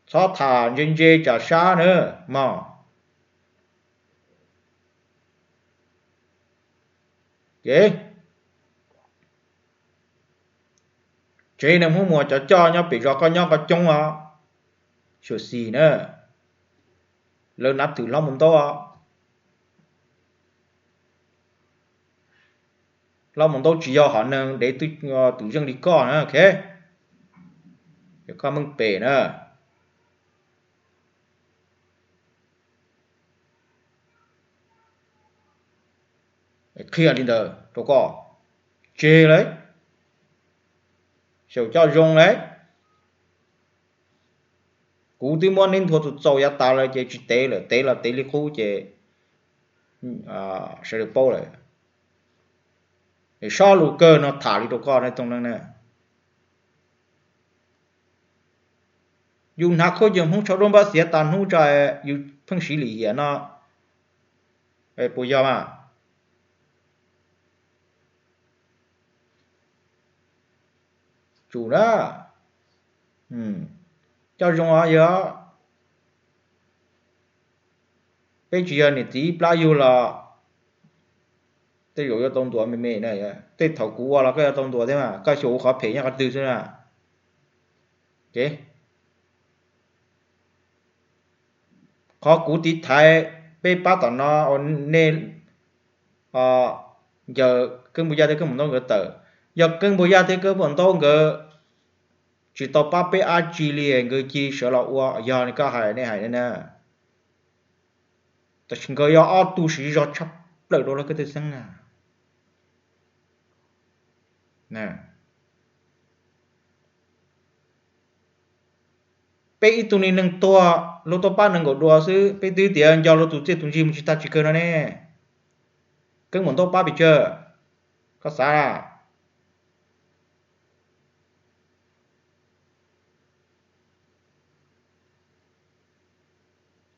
Txhob tham ntse ntse tsam sab na mog. Ces tsev neeg Hmoob Muas cov coj nyob pem zos koj nyob koj coob os, xyuam xim na, lawv nav twm Hlob Mus Ntaub. Hlob Mus Ntaub tsis yog hom neeg dev twm zeej li koj na, ok. Ces koj meej pem na. Qhia li ntawd rau koj, tseg lauj, xyaum coj zoo lauj. Kuv twb muab neb nthua txaus txaus yav tas lawm ces tsis tev lawm, tev los tev li qub ces sawv daws paub lawm. Es sob lus kawg no tham li rau koj ne Txooj Neeb na. Yus hnav khaub ncaws Hmoob tsho duab npab xiav tas hnub tso, yus pheej siv lim hiam no, puas yog mas? Tsum na, coj zoo os yog. Peb tsis yog niam txiv ib plab yug los tej zaum yuav tau ntuas me me na. Tej thaum kuv ua los koj yuav tau ntuas thiab mas, koj xyaum ua qhov phem nyob qhov twg xwb na. Ces qhov kuv tiv thaiv peb pab tom no uas nej ncaws Keeb Npus Yaj thiab Keeb Npus Ntaub nkawd tawm, yog Keeb Npus Yaj thiab Keeb Npus Ntaub nkawd tsis tau pab peb dab tsi li nkawd cia sawv los ua yog li koj hais nej hais na. Tab sis nkawd yog ob tug siv zog tshaj plaws rau lawv Kab Tawj Xeeb na. Peb ib tug neeg tuag luag tuaj pab nees nkaum dua xwb, peb twb tias nco luag tus txiaj tus ntsig mus tsis tag tsis kawg no ne. Keeb Muas Ntaub pab pes tsawg? Koj xav.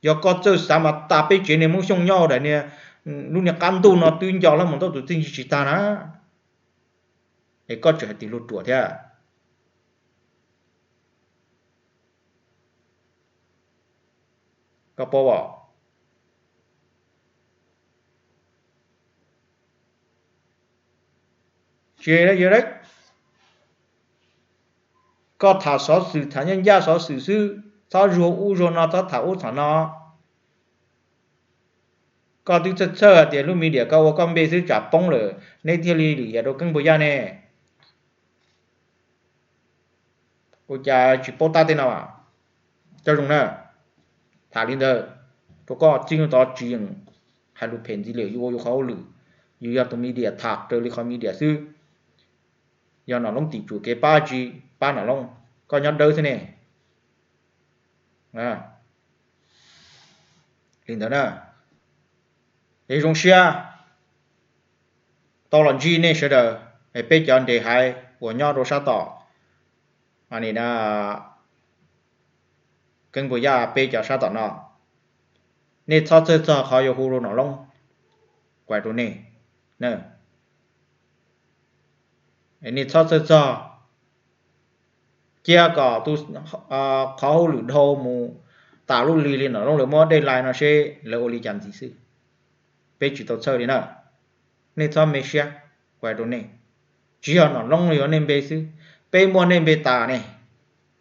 Yog koj txawj xav mas tas peb tsev niag Hmoob Xyooj nyob daim niag lub niag qab ntuj no twb nco Keeb Muas Ntaub tus txiaj ntsig tsis tag na, es koj tseem hais tias luag ruam thiab. Koj paub os. Tsis, koj tham xov xwm tham ncaj ncaj xov xwm xwb, txhob zuag ub zuag no, txhob tham ub tham no. Koj twb txhawj txhawj hais tias lub media koj ua koj npe xwb tsam poob lawm neb thiaj li lwm yam rau Keeb Npuas Yaj ne. Ua cas tsis paub tab tej no? Coj zoo na, tham li ntawd rau koj txij no tod tsis yeem hais lus phem ntxiv li, yus ua yus qhov hauj lwm, yus yog tus media tham raws li qhov media xwb. Yog Nom Loob tim tsuam kev pab tsis pab Nom Loob, koj nyob dawb xwb ne. Li ntawd na, es zoo siab tau los ntsib nej sawv daws, es peb cov nres haiv uas nyob rau sab tom Keeb Npuas Yaj peb cov sab tom no, nej txhob txhawj txog qhov yuav hu rau Nom Loob, kuv hais rau nej, nej txhob txhawj txog, cia kom tus qhov hauj lwm dhau mus tas lub lig li Nom Loob lawv muab deadline no seb lawv ua li cas ntxiv xwb. Peb tsis tau txhawj li na, nej txhob me siab, kuv hais rau nej, tsis yog Nom Loob yuav nej npe xwb, peb muaj nej npe tas ne,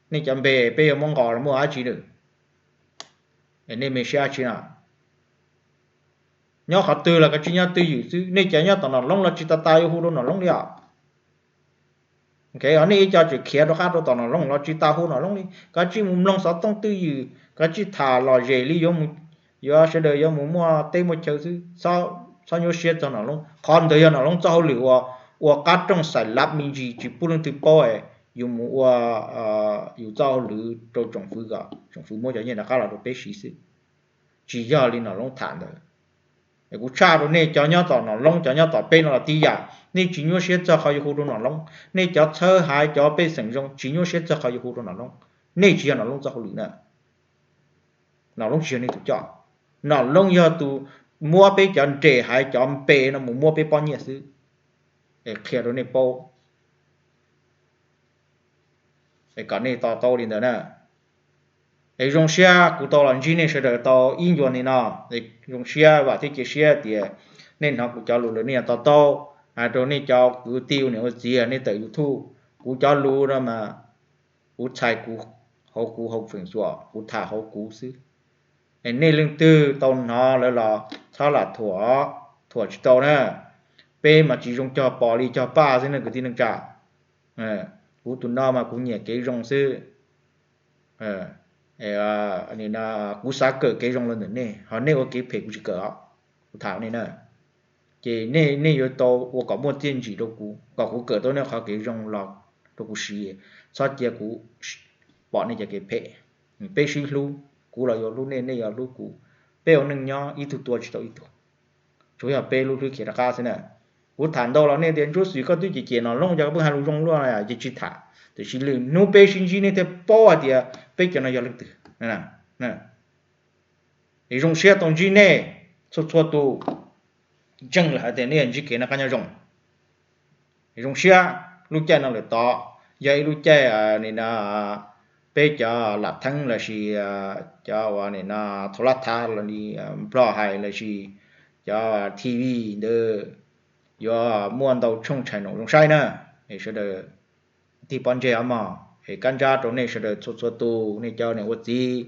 nej cov npe peb yuav muab nqos los muaj dab tsi lawm? Nej me siab dab tsi no? Nyob qhov twg los kav tsij nyob twj ywm xwb, nej cov nyob tom Nom Loob los tsis tas tas yuav hu rau Nom Loob li os. Nej ib co tseem khiav rov qab rau tom Nom Loob los tsis tas hu Nom Loob li, kav tsij mus mloog xov tooj twj ywm, kav tsij tham lom zem li yuav sawv daws yuav mus muaj teb muaj chaw xwb. Txhob nyuaj siab txog Nom Loob, qhov ntawd yog Nom Loob txoj hauj lwm uas ua qab rooj xais lav me ntsis tsis pub leej twg paub, yus mus ua yus txoj hauj lwm rau tsoom fwv kom tsoom fwv muab cov nyiaj rov qab los rau peb siv xwb. Tsis yog li Nom Loob tham ntawd. Kuv tshaj rau nej cov nyob tom Nom Loob cov nyob tom peb no los tib yam, nej tsis nyuaj siab txog qhov yuav hu rau Nom Loob. Nej cov txhawb haiv cov pej xeem zoo tsis nyuaj siab txog qhov yuav hu rau Nom Loob. Nej tsis yog Nom Loob txoj hauj lwm na. Nom Loob tsis yog nej tus coj. Nom Loob yog tus muab peb cov nres haiv cov npe no mus muab peb pob nyiaj xwb. Es qhia rau nej paub, es kom nej to taub li ntawd na. Es zoo siab kuv tau los ntsib nej sawv daws tau ib ncua li no. Zoo siab vam thiab cia siab tias nej hnov kuv cov lus lawm nej yuav to taub. Hais rau nej cov kwv tij ua niam ua txiv nej tawm YouTube, kuv cov lus no mas kuv txhais kuv hauv kuv hauv feem xyuam, kuv tham hauv kuv xwb. Es nej leej twg tau hnov lawm los txhob lam thuam, thuam tsis tau na. Peb mas tsis zoo cog pom li cog paj xwb ne kwv tij neej tsa. Kuv tus no mas kuv nyiam kev zoo xwb. Kuv xav kawm kev zoo los ntawm nej, ho nej ua kev phem kuv tsis kawm os. Kuv tham nej na. Ces nej yuav tau ua kom muaj txiaj ntsig rau kuv, kom kuv kawm tau nej qhov kev zoo los rau kuv siv, txhob cia kuv pom nej cov kev phem. Peb sib hlub, kuv los yuav hlub nej, nej yuav hlub kuv. Peb ua neej nyob ib tug tua tsis tau ib tug, tsuas yog peb lub hlwb khiav rov qab xwb na. Kuv tham ntau los nej tias Ntsuab Xwm koj twb cem cem Nom Loob ces koj pheej hais lus zoo luaj, ces tsis tham. Tiam sis lwm hnub peb sib ntsib nej thiaj paub hais tias peb cov no yog leej twg. Es zoo siab tau ntsib nej txhua txhua tus, ntseeg lawm hais tias nej ntsib kev noj qab nyob zoo. Zoo siab, lub caij no lawm tod yog ib lub caij peb cov lam theeb lossis cov uas thaum lab thav los li Nplog hais lossis cov T V ntawd yuav muaj ntau tshooj channel zoo saib na. Es sawv daws tig pob ntseg os mog, es kab ntsab rau nej sawv daws txhua txhua tus, nej cov niam ua txiv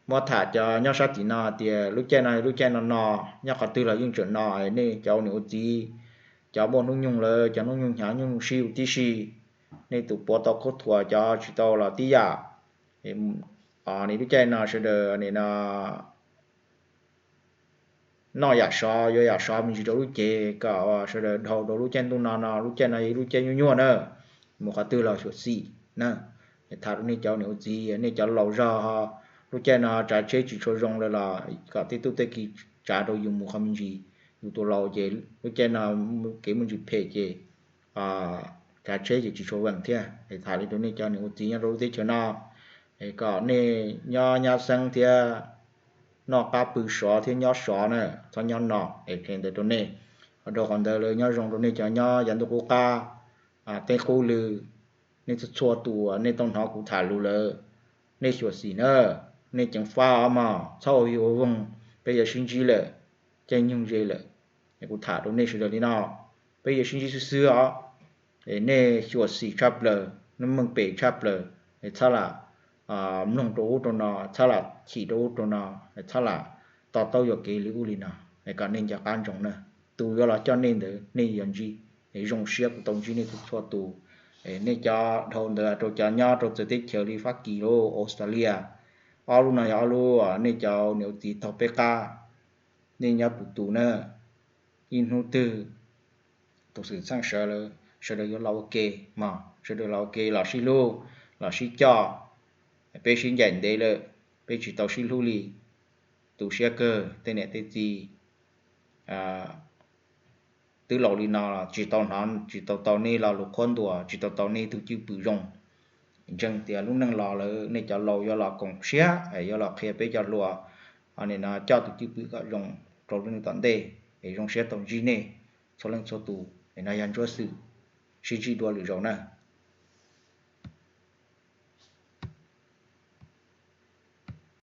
muab tham cov nyob sab tim no tias lub caij no lub caij no no, nyob qhov twg los yeej tseem no, nej cov niam ua txiv, cov muaj hnub nyoog lawm, cov hnub nyoog hnyav hnub nyoog sib huv tib si, nej tus puav tau khaub thuas cov tsis tau los tib yam. Lub caij no sawv daws no noj yam sov yuav yam sov me ntsis rau lub cev kom sawv daws dhau rau lub caij ntuj no no, lub caij no yog ib lub caij nyuaj nyuaj na, mus qhov twg los xyuam xim na. Tham rau nej cov niam ua txiv, nej cov laus zog, lub caij no tsav tsheb tsis tshua zoo lawm los kom tej tub tej ki tsav rau yus mus qhov me ntsis. Yus tus laus ces lub caij no kev muaj ntsis phem ces tsav tsheb ces tsis tshua veem thiab. Es tham li rau nej cov niam ua txiv nyob rau lub teb chaws no, es kom nej nyob nyab xeeb thiab noj qab pw sov thiab nyob sov na, txhob nyob no. Es qhia ntawd rau nej, ua rau qhov ntawd lawv nyob zoo rau nej cov nyob yav ntuj qub qab, tej qub lw, nej txhua txhua tus nej tau hnov kuv tham lus lawm, nej xyuam xim na, nej ceev faj os mog, txhob ua vig ua voog, peb yuav sib ntsib lawm, caij nyoog ze lawm. Es kuv tham rau nej sawv daws li no, peb yuav sib ntsib xwb xwb os. Es nej xyuam xim tshaj plaws, nej meej pem tshaj plaws, es txhob lam mloog rau ub rau no, txhob lam chim rau ub rau no, txhob lam to taub yuam kev li ub li no, es kom nej nco qab ntsoov na. Tus yuav los coj nej ntawd nej yuav ntsib. Es zoo siab kuv tau ntsib nej txhua txhua tus. Nej cov dhau ntawd rau cov nyob rau txawv teb chaws li Fab Kis los Australia, ob lub no yog ob lub nej cov niam ua txiv taug peb qab, nej nyob tus tus na, ib hnub twg tus xwm txheej sawv, sawv daws yuav los ua ke mog, sawv daws los ua ke los sib hlub, los sib coj. Peb sib ncaim ntev lawm, peb tsis tau sib hlub li, tu siab kawg tej niam tej txiv. Twb laus li no los tsis tau hnov, tsis tau tau nej lo lus qhuab ntuas, tsis tau tau nej tus cwj pwm zoo. Ntseeg tias lub neej los lawm nej cov laus yuav los koom siab, yuav los qhia peb cov hluas, nim no coj tus cwj pwm kom zoo rau lub neej tom ntej. Es zoo siab tau ntsib nej txhua leej txhua tus. Es no yog Ntsuab Xwm, sib ntsib dua lwm zaus na.